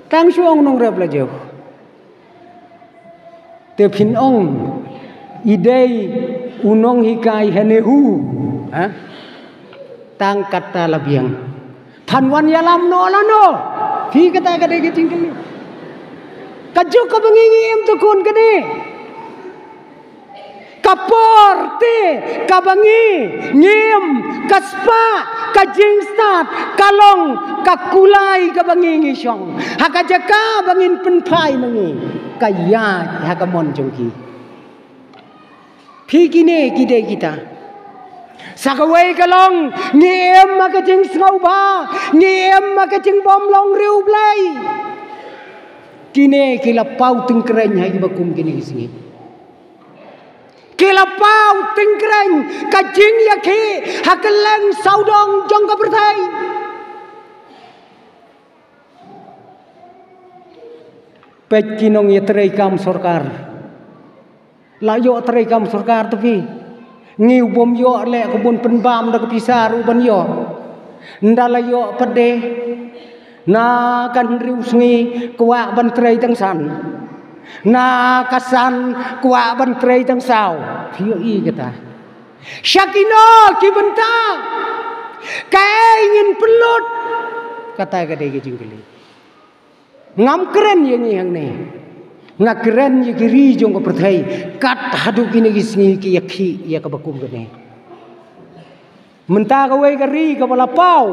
Tang shu ong nongrep la jew. Te phin ong i dei u nonghikai hane hu. Tang kata la biang. Phan wan ïalam no la no. Phi, kata ka dei ka jingkylli. Ka juk kaba ngi ngi im tukun kane. Ka por te kaba ngi ngi im, ka spah, ka jingstad ka long ka kulai kaba ngi ngi shong ha ka jaka ba ngin pynphai ma ngi, ka ïaid ha ka mon jong ki. Phi, kine ki dei kita. Sa kawei ka long ngi im ha ka jingsngewbha, ngi im ha ka jingbym long riewblei. Kine ki la paw tyngkreiñ ha kiba kum kine ki sngi. Ki la paw tyngkrein ka jingïakhih ha kylleng sawdong jong ka pyrthei. Peit ki nongïatreikam sorkar. La ïoh treikam sorkar te phi. Ngi u bym ïoh leh ka bun pynbam da ka pisa ruh ban ïoh. Nda la ïoh pat de. Na ka hynriew sngi kwah ban trei tang san. Na ka san kwah ban trei tang saw. Phi ïohi kata. Sha kino ki bynta. Kaei ngin pynlut. Kata ka dei ka jingkylli. Ngam kren ïa ngi hangne. Nga kren ïa ki ri jong ka pyrthei. Kat haduh kine ki sngi ki ïakhih ïa kaba kum kane. Mynta kawei ka ri kaba la paw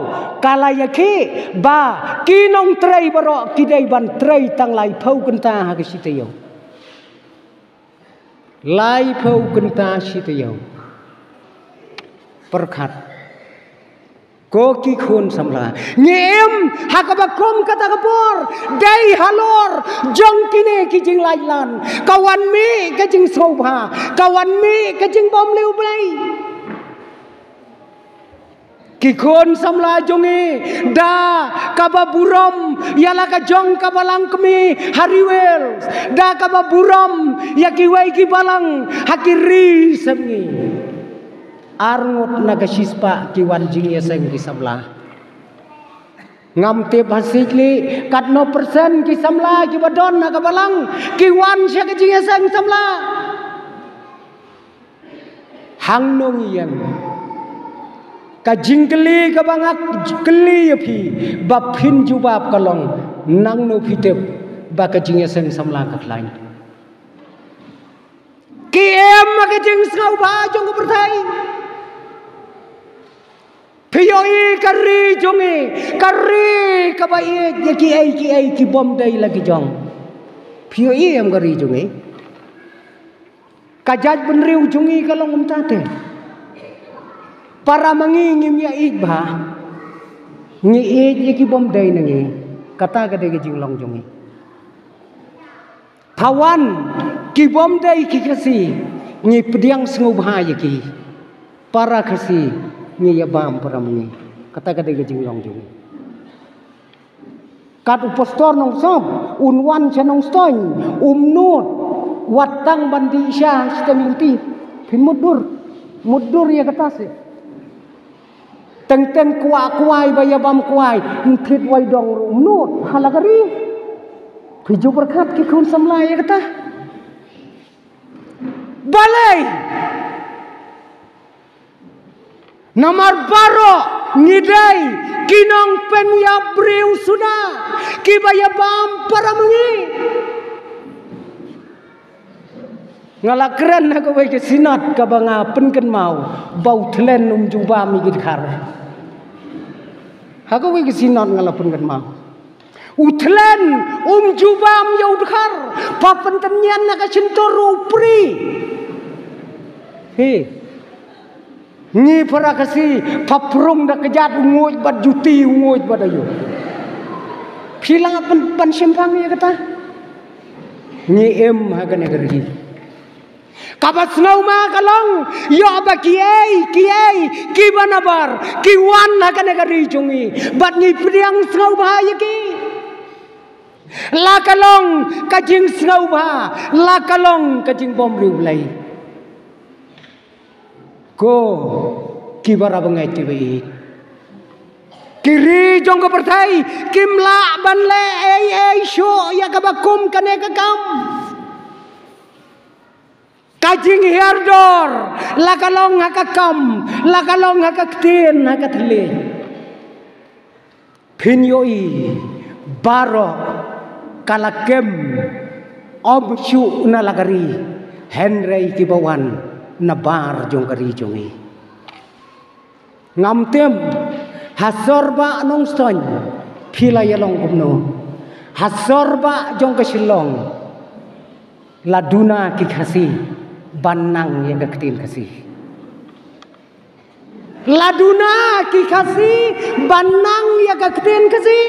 ka la ïakhih ba ki nongtrei baroh ki dei ban trei tang laiphew kynta ha ka shi taïew. Laiphew kynta shi taïew. Pyrkhat. Ko ki khun samla. Ngi im ha kaba kum kata ka por. Dei halor jong kine ki jinglait lan. Ka wan mih ka jingsngewbha. Ka wan mih ka jingbymliew Blei. Ki khun samla jong ngi da kaba burom ïa la ka jong ka balang kmie ha Ri Wales, da kaba burom ïa kiwei ki balang ha ki ri sem ngi. Arngut na ka shispah ki wan jingïaseng ki samla. Ngam tip ha sik li katno persen ki samla kiba don ha ka balang ki wan sha ka jingïaseng samla. Hangno ngi ïeng? Ka jingkylli kaba nga kylli ïa phi ba phin jubab ka long, nangno phi tip ba ka jingïaseng samla ka khlaiñ? Ki em ha ka jingsngewbha jong ka pyrthei. Phi ïohi ka ri jong ngi, ka ri kaba ïeit ïa kiei kiei ki bym dei la ki jong. Phi ïohi em ka ri jong ngi? Ka jaitbynriew jong ngi ka long kumta te. Para ma ngi ngim ïa ïeit bha. Ngi ïeit ïa ki bym dei na ngi. Kata ka dei ka jinglong jong ngi. Pha wan ki bym dei ki Khasi ngi pdiang sngewbha ïa ki. Para Khasi ngi ïa bam para ma ngi. Kata ka dei ka jinglong jong ngi. Kat u pastor Nongsoh un wan sha Nongstoiñ, um nud wat tang ban dih sha shiteng lynti. Phin mutdur, mutdur ïa kata se. Teng teng kwah kwai ba ïa bam kwai, ym thied wai dong ruh um nud ha la ka ri. Phi ju pyrkhat ki khun samla ïa kata. Balei? Namar baroh ngi dei ki nongpynïap briew suda kiba ïa bam para ma ngi. Nga la kren ha kawei ka synod kaba nga pynkynmaw ba u Thlen um ju bam ïa ki dkhar. Ha kawei ka synod nga la pynkynmaw. U Thlen um ju bam ïa u dkhar, pha pyntynñian na ka shyntur u pri. He. Ngi para Khasi, pha prung da kjat u nguid bad juti u nguid bad ayu. Phi la nga pyn, pynshemphang ïa kata. Ngi im ha kane ka ri. Kaba sngewma ka long, ïoh ba kiei kiei kiba nabar ki wan ha kane ka ri jong ngi bad ngi pdiang sngewbha ïa ki. La ka long ka jingsngewbha, la ka long ka jingbymriewblei. Ko kiba rap ngeit kiba ïeit. Ki ri jong ka pyrthei kim lah ban leh ei ei shuh ïa kaba kum kane ka kam. Ka jinghiar dor, la ka long ha ka kam, la ka long ha ka ktien, ha ka thylliej. Phin ïohi baroh ka la kem, ym shuh na la ka ri, hynrei kiba wan na bar jong ka ri jong ngi. Ngam tip, ha sor ba Nongstoiñ, phi la ïa long kumno. Ha sor ba jong ka Shillong, la duna ki Khasi ban nang ïa ka ktien Khasi. La duna ki Khasi ban nang ïa ka ktien Khasi.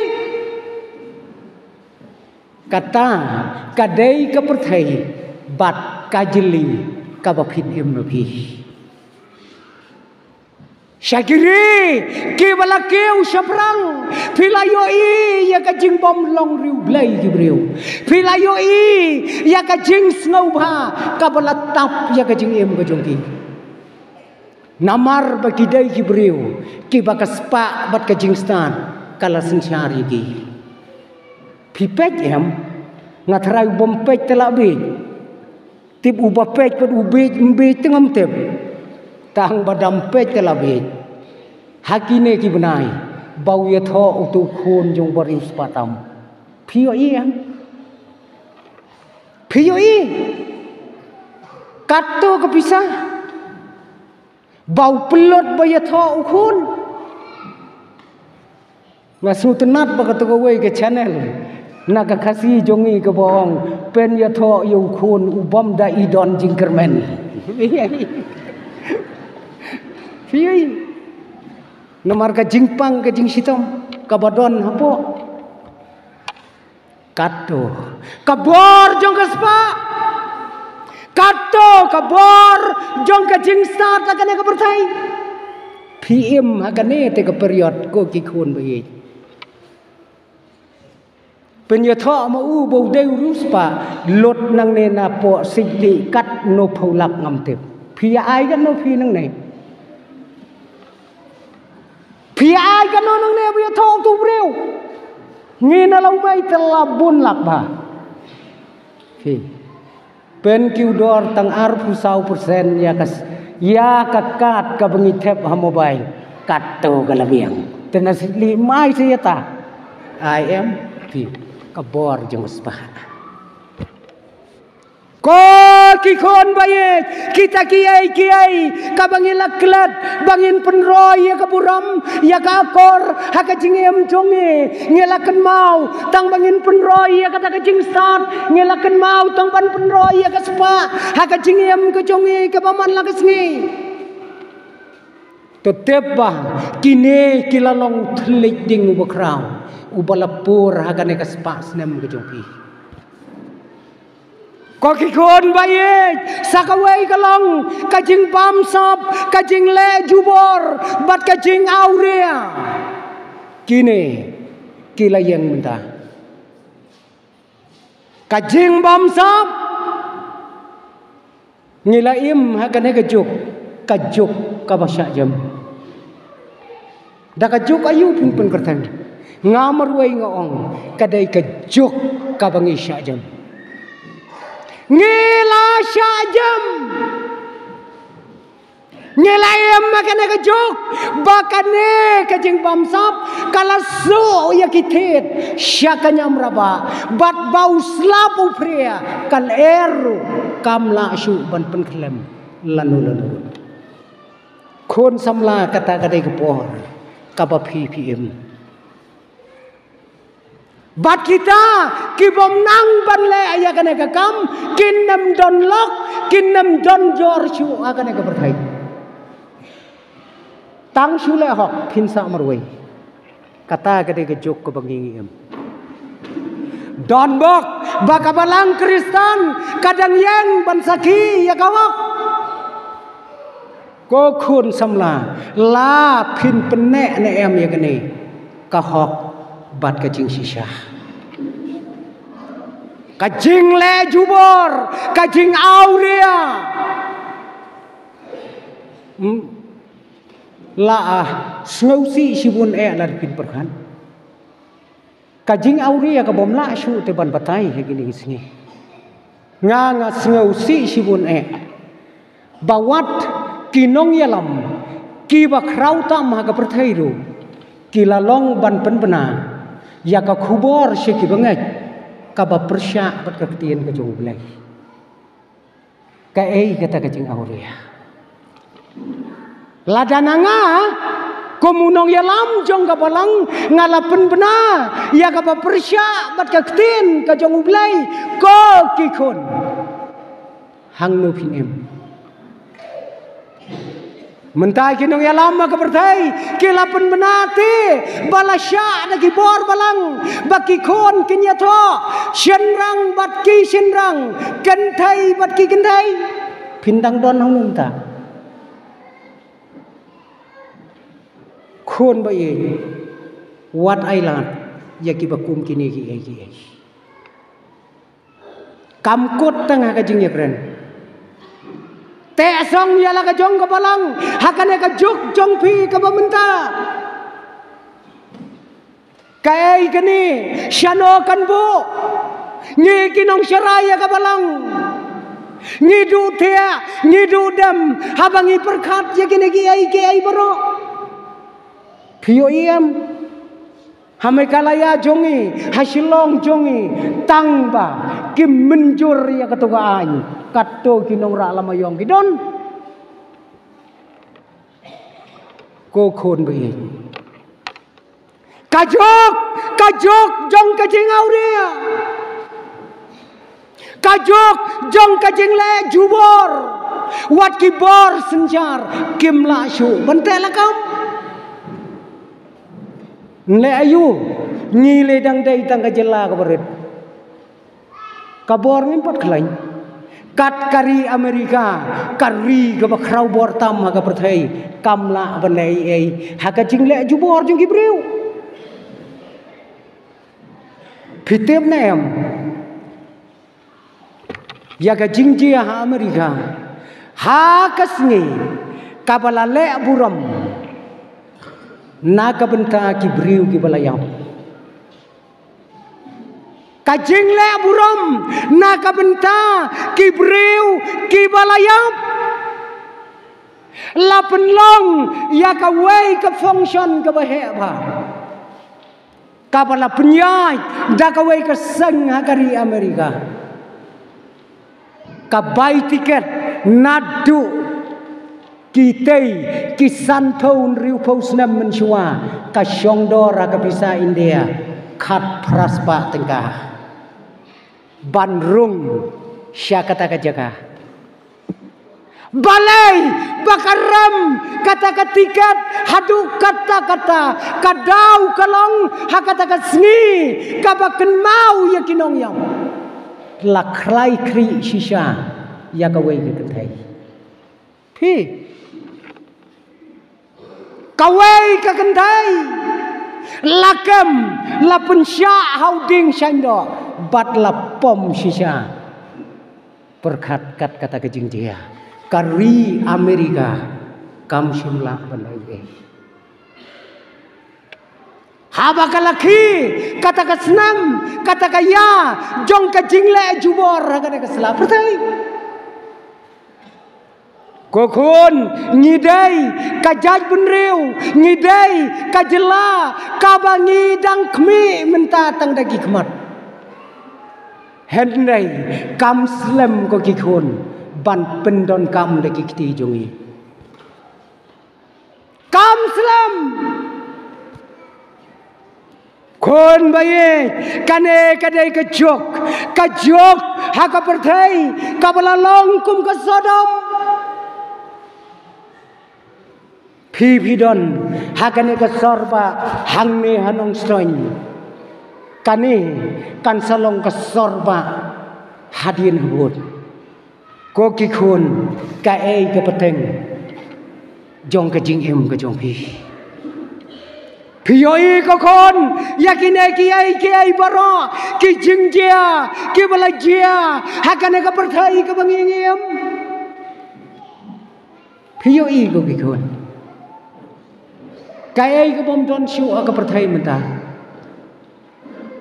Kata ka dei ka pyrthei bad ka jylliew kaba phin im na phi. Sha ki ri kiba la kiew shaphrang, phi la ïohi ïa ka jingbym long riewblei ki briew. Phi la ïohi ïa ka jingsngewbha kaba la tap ïa ka jingim ka jong ki. Namar ba ki dei ki briew kiba ka spah bad ka jingstad ka la synshar ïa ki. Phi peit em, nga tharai u bym peit te la bieit. Tip uba peit bad u bieit, ym bieit te ngam tip. Tang ba dam peit te la bieit. Ha kine ki bnai ba u ïathoh uto u khun jong u bariewspah tam. Phi ïohi em? Phi ïohi? Katto ka pisa ba u pynlut ba ïathoh u khun. Nga sngewtynnat ba kato kawei ka channel na ka Khasi jong ngi kaba ong, pynïathoh ïa u khun u bym da i don jingkyrmen. Phi ïohi? Namar ka jingpang ka jingshitom kaba don hapoh. Katto ka bor jong ka spah, katto ka bor jong ka jingstad ha kane ka pyrthei. Phi im ha kane te ka period, ko ki khun ba ïeit. Pynïathoh ma u ba u dei u riewspah, lut nangne napoh Sitli katno phew lak ngam tip. Phi ïa ai katno phi nangne? Phi ïa ai katno nangne ba ïathoh uto u briew? Ngi na Lawmei te la bun lak bha. Phi pynkiew dor tang arphew saw percent ïa ka s-, ïa ka kad kaba ngi thep ha mobile. Katto ka la biang. Te na Sitli mai sa ïa ta. Ai em? Phi, ka bor jong u spah. Ko ki khun ba ïeit, kita kiei kiei kaba ngi la klet ba ngin pynroi ïa ka burom, ïa ka akor ha ka jingim jong ngi, ngi la kynmaw tang ba ngin pynroi ïa kata ka jingstad, ngi la kynmaw tang ban pynroi ïa ka spah ha ka jingim ka jong ngi kaba man la ka sngi. To tip ba kine ki la long u thylliej ding uba khraw, uba la pur ha kane ka spah snem ka jong phi. Ko ki khun ba ïeit, sa kawei ka long ka jingbamsap, ka jingleh jubor bad ka jingawria. Kine ki la ïeng mynta. Ka jingbamsap. Ngi la im ha kane ka juk, ka juk kaba shah jem. Da ka juk aïu phin pynkyrteng? Nga marwei nga ong, ka dei ka juk kaba ngi shah jem. Ngi la shah jem. Ngi la im ha kane ka juk ba kane ka jingbamsap ka la suh ïa ki thied sha ka niam rabah, bad ba u slap u phria ka lyer ruh kam lah shuh ban pynkhlem lano lano. Khun samla, kata ka dei ka por kaba phi phi im. Bad kita kibym nang ban leh ïa kane ka kam kin nym don lok, kin nym don jor shuh ha kane ka pyrthei. Tang shu leh hok phin sah marwei. Kata ka dei ka juk kaba ngi ngi im. Don bok ba ka balang Khristan ka dang ïeng ban sakhi ïa ka hok. Ko khun samla, la phin pynneh ne em ïa kane ka hok bad ka jingshisha? Ka jingleh jubor, ka jingawria. Hmm. La, ah, sngewsih shibun eh lada phin pyrkhat. Ka jingawria ka bym lah shuh te ban batai ha kine ki sngi. Nga, nga sngewsih shibun eh ba wat ki nongïalam kiba khraw tam ha ka pyrthei ruh ki la long ban pynbna ïa ka khubor sha kiba ngeit kaba pyrshah bad ka ktien ka jong U Blei. Kaei kata ka jingawria? Lada na nga kum u nongïalam jong ka balang nga la pynbna ïa kaba pyrshah bad ka ktien ka jong U Blei, ko ki khun, hangno phin im? Mynta ki nongïalam ha ka pyrthei ki la pynbna te ba la shah da ki bor balang ba ki khun kin ïathoh, shynrang bad ki shynrang, kynthei bad ki kynthei. Phin dang don hangne mynta. Khun ba ïeit, wat ai lad ïa kiba kum kine kiei kiei. Kam kut tang ha ka jingïakren. Te song ïa la ka jong ka balang ha kane ka juk jong phi kaba mynta. Kaei kane, shano kan buh? Ngi ki nongshakri ïa ka balang, ngi duh thiah, ngi duh dem haba ngi pyrkhat ïa kine kiei kiei baroh. Phi ïohi em? Ha Meghalaya jong ngi, ha Shillong jong ngi, tang ba kim mynjur ïa kato ka aiñ, kato ki nongrah lama ïong ki don. Ko khun ba ïeit, ka juk, ka juk jong ka jingawria, ka juk jong ka jingleh jubor, wat ki bor synshar kim lah shuh ban teh lakam. Nleh aïu? Ngi lei dang dei tang ka jylla kaba rit. Ka bor ngim pat khlaiñ. Kat ka ri Amerika, ka ri kaba khraw bor tam ha ka pyrthei, kam lah ban leh ei ei ha ka jingleh jubor jong ki briew. Phi tip ne em ïa ka jingjia ha Amerika ha ka sngi kaba la leh burom na ka bynta ki briew kiba la ïap? Ka jingleh burom na ka bynta ki briew kiba la ïap la pynlong ïa kawei ka function kaba heh bha, kaba la pynïaid da kawei ka seng ha ka ri Amerika. Ka bai tiket naduh kitei ki sanphew hynriewphew snem mynshuwa, ka shong dor ha ka pisa India khatphra spah tyngka ban rung sha kata ka jaka. Balei ba ka rem kata ka tiket haduh katta katta? Ka daw ka long ha kata ka sngi kaba kynmaw ïa ki nongïap. La khlai khrieh shisha ïa kawei ka kynthei. Phi, kawei ka kynthei la kem, la pynshah ha u dieng shaindoh bad la pom shisha. Pyrkhat kat kata ka jingjia, ka ri Amerika kam shym lah ban leh ei ei. Haba ka la khie kata ka snem, kata ka ïa jong ka jingleh jubor ha kane ka sla pyrthei. Ko khun, ngi dei ka jaitbynriew, ngi dei ka jylla kaba ngi dang khmih mynta tang da ki khmat. Hynrei kam slem, ko ki khun, ban pyndonkam da ki kti jong ngi. Kam slem. Khun ba ïeit, kane ka dei ka juk, ka juk ha ka pyrthei kaba la long kum ka Sodom. Phi, phi don ha kane ka sor bah hangne ha Nongstoiñ. Kane kan sa long ka sor bah hadien habud. Ko ki khun, kaei ka pateng jong ka jingim ka jong phi? Phi ïohi, ko khun, ïa kine kiei kiei baroh, ki jingjia kiba la jia ha kane ka pyrthei kaba ngi im? Phi ïohi, ko ki khun, kaei kabym don shuh ha ka pyrthei mynta?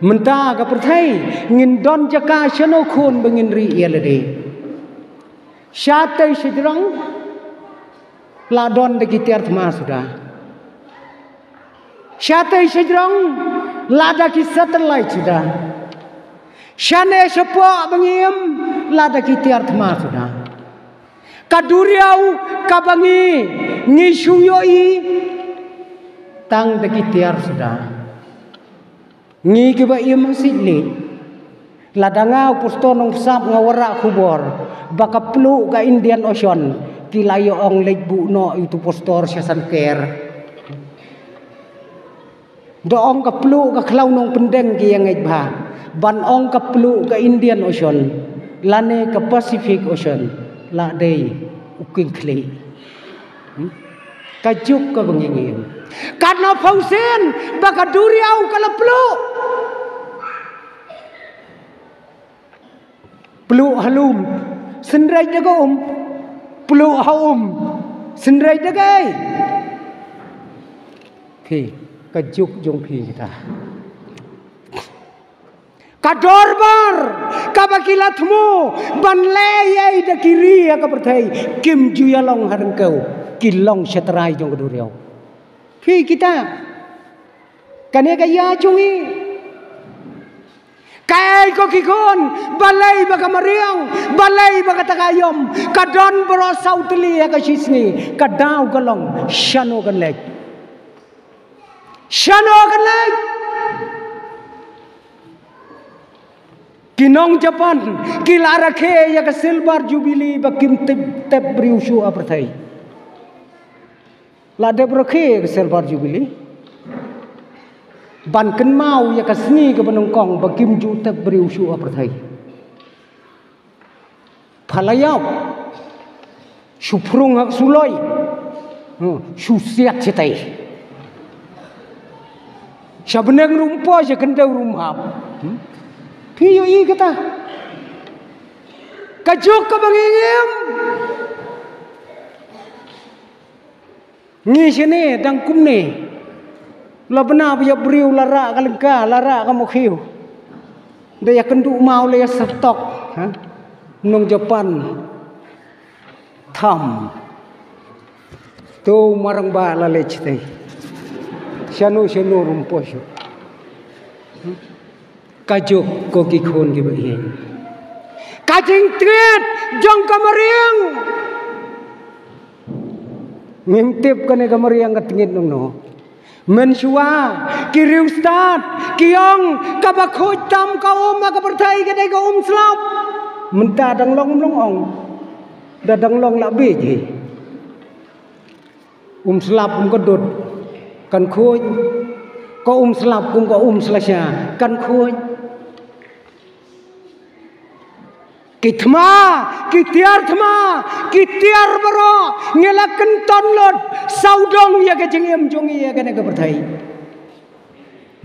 Mynta ka pyrthei ngin don jaka shano khun ba ngin rieh ïa lade? Shatei shajrong la don da ki tiar thma suda. Shatei shajrong la da ki satellite suda. Shane shapoh ba ngi im la da ki tiar thma suda. Ka duriaw kaba ngi, ngi shu ïohi tang da ki tiar suda. Ngi kiba im ha Sitngi, lada nga u Pastor Nongpynsap nga wanrah khubor ba ka pluh ka Indian Ocean, ki la ïa ong leit buh noh ïa utu u Pastor sha Sanker. Da ong ka pluh ka khlaw nongpyndeng ki ïa ngeit bha, ban ong ka pluh ka Indian Ocean lane ka Pacific Ocean. La dei u king khlieh. Hmm? Ka juk kaba ngi ngim. Katno phew sien ba ka duriaw ka la pluh. Pluh ha lum. Synreit da ka um. Pluh ha um. Synreit da kaei? Phi, ka juk jong phi kita. Ka dorbar kaba ki la thmu ban leh ïa da ki ri ha ka pyrthei, kim ju ïa long ha ryngkew, ki long sha trai jong ka duriaw. Phi kita, kane ka ïa jong ngi. Kaei ko ki khun, balei ba ka mariang, balei ba kata ka ïom, ka don baroh saw tylli ha ka shisngi, ka daw ka long, shano kan leit. Shano kan leit. Ki nong Japan ki la rakhe ïa ka silver jubilee ba kim tip tep briew shuh ha pyrthei. La dep rakhe ïa ka silver jubilee ban kynmaw ïa ka sngi kaba nyngkong ba kim ju tep briew shuh ha pyrthei. Pha la ïap. Shu phrung ha ka suloi. Hmm, shu siat shatei. Sha bneng ruh ym poi, sha khyndew ruh ym hap. Hmm? Phi ïohi kata. Ka juk kaba ngi ngim. Ngi shane dang kumne. La bna ba ïa briew la rah ka lyngka, la rah ka mukhiew. Da ïa kynduh maw la ïa syrtok, ha? Nong Japan. Tham. To marang ba la leh chitei. Shano shano ruh ym poi shuh. Ka juk ko ki khun kiba ïeit. Ka jingtngit jong ka mariang. Ngim tip kane ka mariang ka tngit nongno. Mynshuwa ki riewstad ki ong kaba khuid tam ka um ha ka pyrthei ka dei ka um slap. Mynta dang long, long ong. Da dang long la bieit hi. Um slap kum ka dud kan khuid. Ka um slap kum ka um slasha kan khuid. Ki thma, ki tiar thma, ki tiar baroh ngi la kynton lut sawdong ïa ka jingim jong ngi ïa kane ka pyrthei.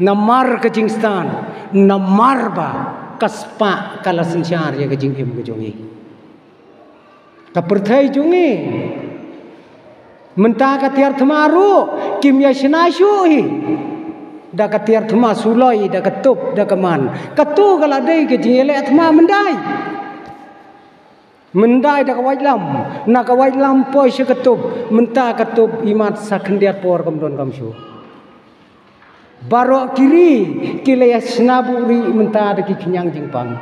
Namar ka jingstad, namar ba ka spah ka la synshar ïa ka jingim ka jong ngi. Ka pyrthei jong ngi. Mynta ka tiar thma ruh kim ïa shna shuh hi. Da ka tiar thma suloi, da ka tup, da ka man. Kato ka la dei ka jingïaleh thma myndai. Myndai da ka waitlam, na ka waitlam poi sha ka tup, mynta ka tup imat sa khyndiat por kam don kam shuh. Baroh ki ri ki la ïa shna buhrieh mynta da ki khñiang jingpang.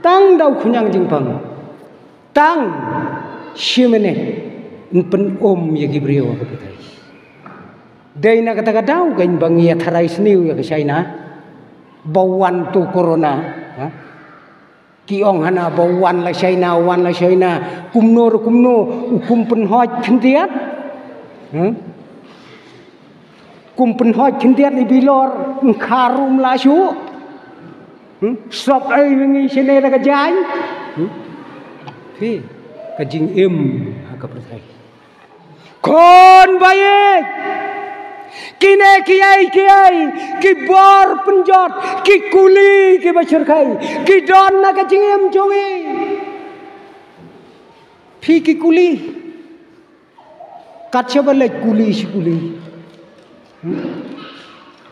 Tang da u khñiang jingpang. Tang shi minit yn pyn-um ïa ki briew ha ka pyrthei. Dei na kata ka daw kein ba ngi ïa tharai sniew ïa ka China ba wan tu corona, ha? Ki ong hana ba wan la China, wan la China. Kumno re kumno, u kum pynhoi khyndiat. Hmm? Kum pynhoi khyndiat i Bilor, ngkha ruh ym lah shuh. Hmm? Sop ei ngi shane da ka jaiñ. Hmm? Phi, ka jingim ha ka pyrthei. Khun ba ïeit. Kine kiei kiei ki bor pynjot, ki kuli kiba shyrkhei ki don na ka jingim jong ngi. Phi ki kuli. Kat shaba leit kuli shi kuli.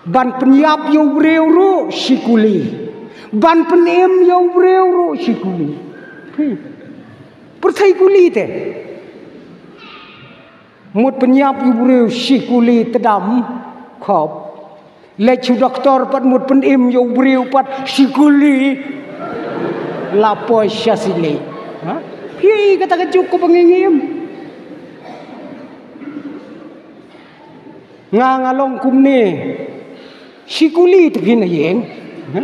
Ban pynïap ïa u briew ruh shi kuli. Ban pynim ïa u briew ruh shi kuli. Hmm. Pyrthei kuli te. Mut pynïap ïa u briew shi kuli tdam khop. Leit shu doktor pat mut pynim ïa u briew pat shi kuli. La poi sha sili. Ha? Phi kata ka juk kaba ngi ngim. Nga nga long kumne. Shi kuli te phin ïeng. Ha?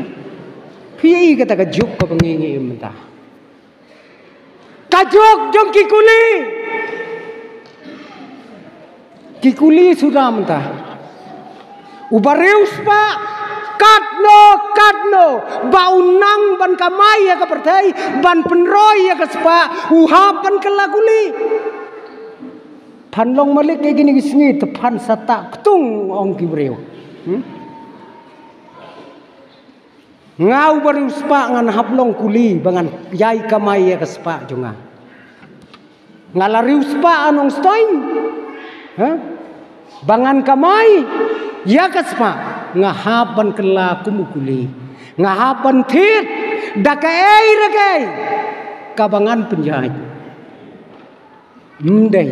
Phi kata ka juk kaba ngi ngim mynta. Ka juk jong ki kuli. Ki kuli suda mynta. Uba riewspah. Katno, katno ba u nang ban kamai ïa ka pyrthei, ban pynroi ïa ka spah, u hap ban kylla kuli. Phan long malik ïa kine ki sngi, te phan sa ta ktung, ong ki briew. Hmm? Nga uba riewspah ngan hap long kuli ba ngan ïai kamai ïa ka spah jong nga. Nga la riewspah, a Nongstoiñ. Ha? Ba ngan kamai ïa ka spah, nga hap ban kylla kum u kuli. Nga hap ban thied da kaei re kaei kaba ngan pynïaid. Ym dei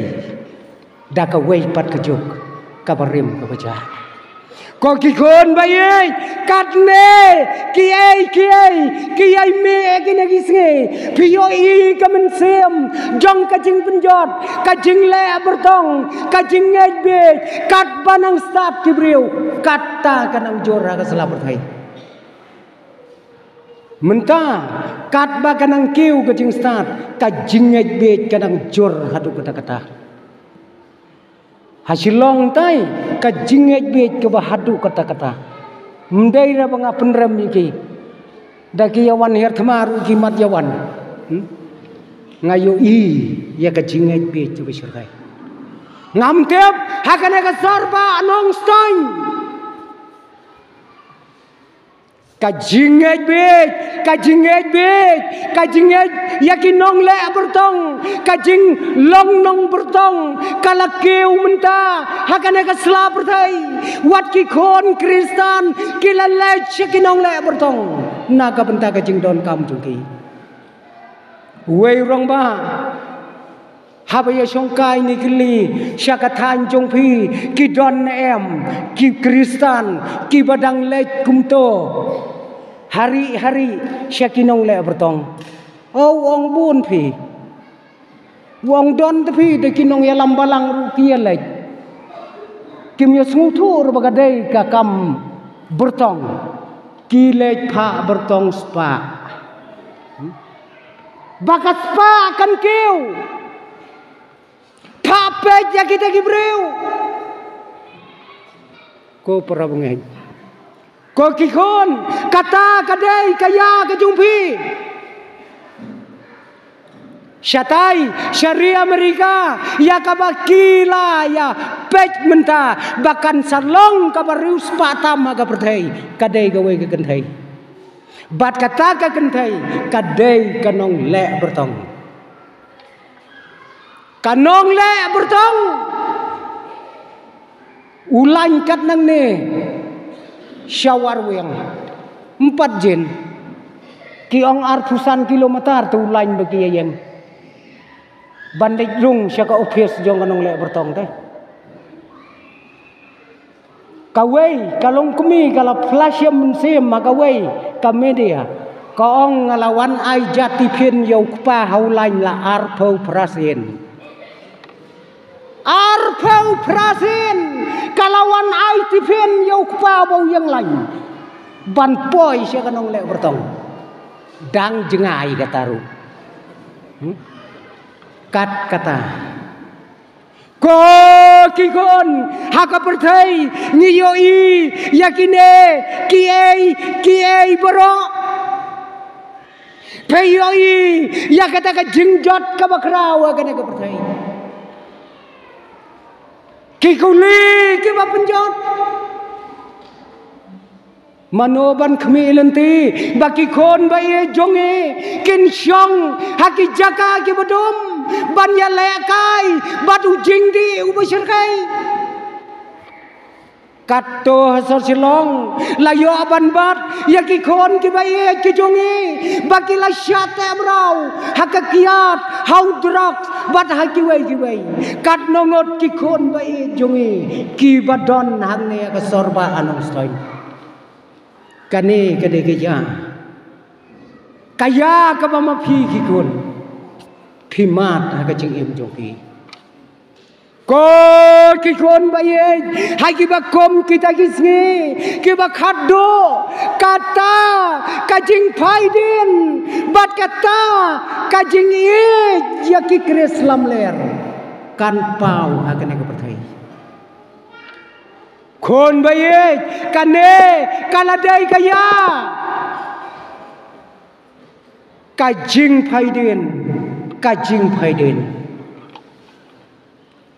da kawei pat ka juk kaba rim kaba jia. Ko ki khun ba ïeit, katne kiei kiei ki ïai mih ïa kine ki sngi, phi ïohi ka mynsiem jong ka jingpynjot, ka jingleh byrtong, ka jingngeit bieit, katba nang stad ki briew, katta ka nang jur ha ka sla pyrthei. Mynta katba ka nang kiew ka jingstad, ka jingngeit bieit ka nang jur haduh katta katta. Ha Shillong tai ka jingngeit bieit kaba haduh katta katta. Ym dei re ba nga pynrem ïa ki da ki ïa wan hiar thma ruh ki mat ïa wan. Hmm? Nga ïohi ïa ka jingngeit bieit kaba shyrkhei. Ngam tip ha kane ka sor ba, a Nongstoiñ. Ka jingngeit bieit, ka jingngeit bieit, ka jingngeit ïa ki nongleh byrtong, ka jinglong nongbyrtong ka la kiew mynta ha kane ka sla pyrthei. Wat ki khun Khristan ki la leit sha ki nongleh byrtong na ka bynta ka jingdonkam jong ki. Wei u rangbah, haba ïa shongkai ne kylli sha ka thaiñ jong phi, ki don ne em ki Khristan kiba dang leit kumto ha ri ha ri sha ki nongleh byrtong? O, u ong bun phi. U ong don te phi, da ki nongïalam balang ruh ki ïa leit. Kim ïa sngewthuh ruh ba ka dei ka kam byrtong. Ki leit phah byrtong spah. Ba ka spah kan kiew. Phah peit ïa kita ki briew. Ko para bangeit, ko ki khun, kata ka dei ka ïa ka jong phi. Shatai sha ri Amerika, ïa kaba ki la ïa peit mynta ba kan sa long kaba riewspah tam ha ka pyrthei, ka dei kawei ka kynthei. Bad kata ka kynthei ka dei ka nongleh byrtong. Ka nongleh byrtong. U lain kat nangne sha Warwiang, ym pat jin. Ki ong arphew san kilometer te u lain ba ki ïa ïeng ban leit rung sha ka ophis jong ka nongleh byrtong te. Kawei ka longkmie ka la flash ïa mynsiem ha kawei ka media. Ka ong, nga la wan ai ja tiffin ïa u kpa ha u lain la arphew phra sien. Arphew phra sien ka la wan ai tiffin ïa u kpa ba u ïeng lain ban poi sha ka nongleh byrtong. Dang jngai kata ruh. Hmm? Kat kata. Ko ki khun, ha ka pyrthei ngi ïohi ïa kine kiei kiei baroh. Phi ïohi ïa kata ka jingjot kaba khraw ha kane ka pyrthei. Ki kuli kiba pynjot. Mano ban khmih lynti ba ki khun ba ïeit jong ngi kin shong ha ki jaka kiba dum ban ïalehkai bad u jingdih uba shyrkhei. Katto ha sor Shillong la ïoh ban bat ïa ki khun kiba ïeit ki jong ngi ba ki la shah teh mraw ha ka kiad, ha u drugs bad ha kiwei kiwei. Katno ngut ki khun ba ïeit jong ngi kiba don hangne ha ka sor ba, a Nongstoiñ. Kane ka dei ka ïa, ka ïa kaba ma phi ki khun phi mad ha ka jingim jong phi. Ko ki khun ba ïeit, ha kiba kum kita ki sngi kiba khatduh, kata ka jingphaidien bad kata ka jingïeit ïa ki Khrist lamler kan paw ha kane ka pyrthei. Khun ba ïeit, kane ka la dei ka ïa ka jingphaidien, ka jingphaidien,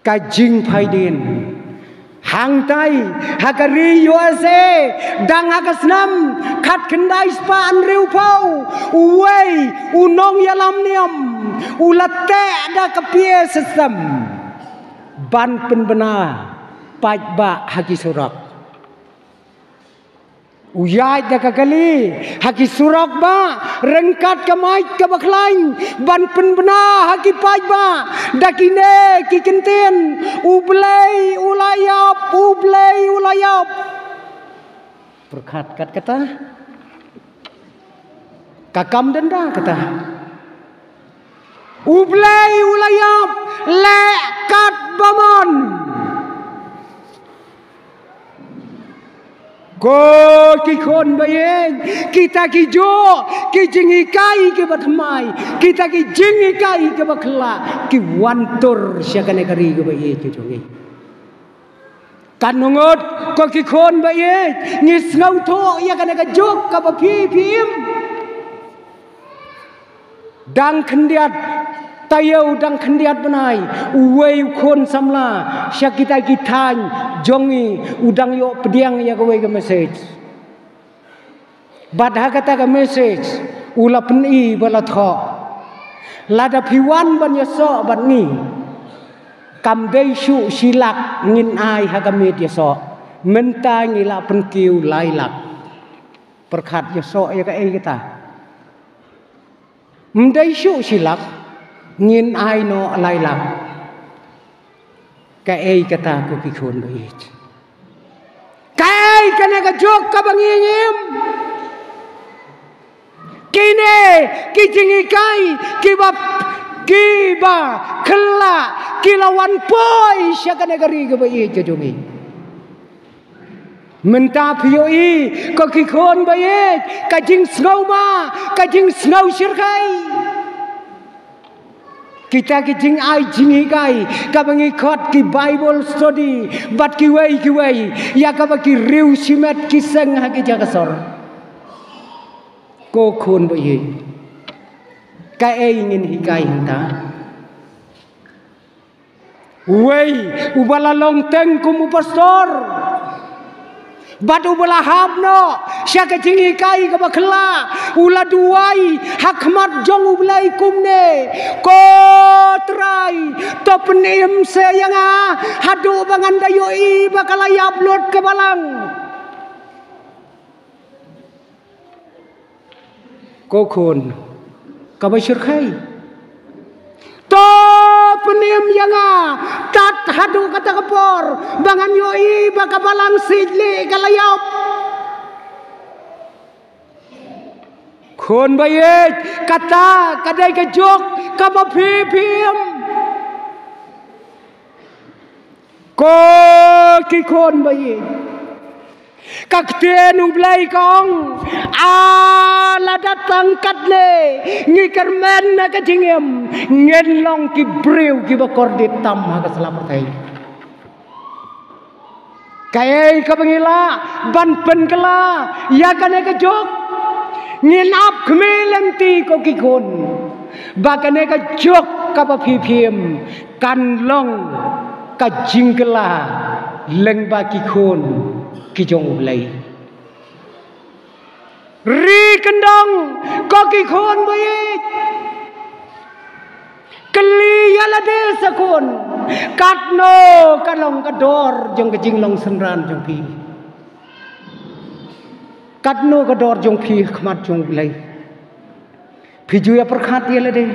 ka jingphaidien. Hangtai ha ka ri U S A, dang ha ka snem khatkhyndai spah hynriewphew, uwei u nongïalam niam u la teh da ka P A system ban pynbna paidbah ha ki surok. U ïaid da ka kali ha ki surok ba ryngkat ka mic kaba khlaiñ ban pynbna ha ki paidbah da kine ki kyntien: U Blei u la ïap, U Blei u la ïap. Pyrkhat kat kata. Ka kam dynda kata. U Blei u la ïap, leh kat ba mon. Ko ki khun ba ïeit, kita ki juh ki jinghikai kiba thymmai, kita ki jinghikai kiba khlaiñ, ki wan tur sha kane ka ri kaba ïeit ka jong ngi. Katno ngut ko ki khun ba ïeit ngi sngewthuh ïa kane ka juk kaba phi phi im. Dang khyndiat taïew, dang khyndiat bnai, uwei u khun samla sha kita ki thaiñ jong ngi u dang ïoh pdiang ïa kawei ka message. Bad ha kata ka message u la pyni ba la thoh, lada phi wan ban ïasoh bad ngi, kam dei shuh shi lak ngin ai ha ka miet ïasoh, mynta ngi la pynkiew lai lak. Pyrkhat, ïasoh ïa kaei kata? Ym dei shuh shi lak, ngin ai noh lai lak. Kaei kata ko ki khun ba ïeit? Kaei kane ka juk kaba ngi im? Kine ki jinghikai kiba, kiba khlaiñ ki la wan poi sha kane ka ri kaba ïeit ka jong ngi. Mynta phi ïohi ko ki khun ba ïeit, ka jingsngew ma, ka jingsngew shyrkhei. Kita ki jingai jinghikai kaba ngi khot ki Bible study bad kiwei kiwei ïa kaba ki riew shimet ki seng ha ki jaka sor. Ko khun ba ïeit, kaei ngin hikai hangta? Uwei uba la long teng kum u pastor bad uba la hap noh sha ka jinghikai kaba khlaiñ, u la duwai ha khmat jong U Blei kumne: Ko Trai, to pynim se ïa nga haduh ba ngan da ïohi ba ka la ïap lut ka balang. Ko khun kaba shyrkhei, to pynim ïa nga tad haduh kata ka por ba ngan ïohi ba ka balang sih leh ka la ïap. Khun ba ïeit, kata ka dei ka juk kaba phi phi im. Ko ki khun ba ïeit, ka ktien U Blei ka ong, a lada tang katne ngi kyrmen na ka jingim, ngin long ki briew kiba kordit tam ha ka sla pyrthei. Kaei kaba ngi lah ban pynkylla ïa kane ka juk? Ngin ap khmih lynti ko ki khun ba kane ka juk kaba phi phi im kan long ka jingkylla lyngba ki khun ki jong U Blei. Ri kyndong, ko ki khun ba ïeit, kylli ïa lade sa khun, katno ka long ka dor jong ka jinglong synran jong phi? Katno ka dor jong phi ha khmat jong U Blei? Phi ju ïa pyrkhat ïa lade.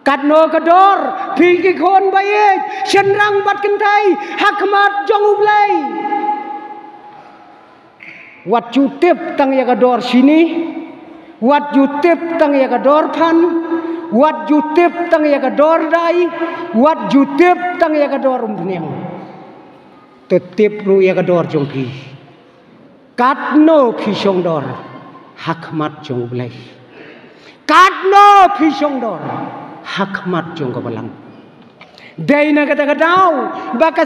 Katno ka dor phi ki khun ba ïeit, shynrang bad kynthei, ha khmat jong U Blei? Wat ju tip tang ïa ka dor shini, wat ju tip tang ïa ka dor phan, wat ju tip tang ïa ka dor dai, wat ju tip tang ïa ka dor umphniang. To tip ruh ïa ka dor jong phi. Katno phi shong dor ha khmat jong U Blei? Katno phi shong dor ha khmat jong ka balang? Dei na kata ka daw ba ka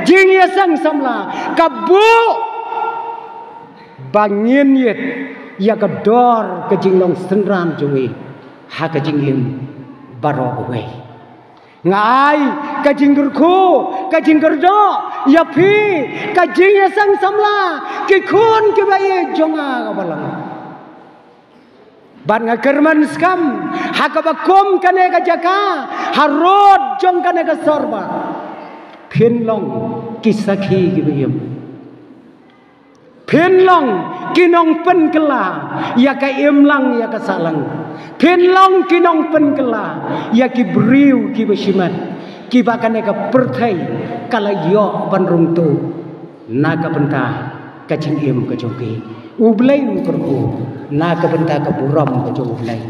jingïaseng samla ka buh ba ngin ïit ïa ka dor ka jinglong synran jong ngi ha ka jingim baroh kawei. Nga ai ka jingkyrkhu, ka jingkyrdoh ïa phi, ka jingïaseng samla, ki khun kiba ïeit jong nga ka balang. Bad nga kyrmen skhem ha kaba kum kane ka jaka, harud jong kane ka sor ba phin long ki sakhi kiba im. Phin long ki nongpynkylla ïa ka imlang ïa ka sahlang. Phin long ki nongpynkylla ïa ki briew kiba shimet, kiba kane ka pyrthei ka la ïoh ban rung tuh na ka bynta ka jingim ka jong ki. U Blei un kyrkhu na ka bynta ka burom ka jong U Blei.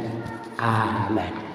Amen.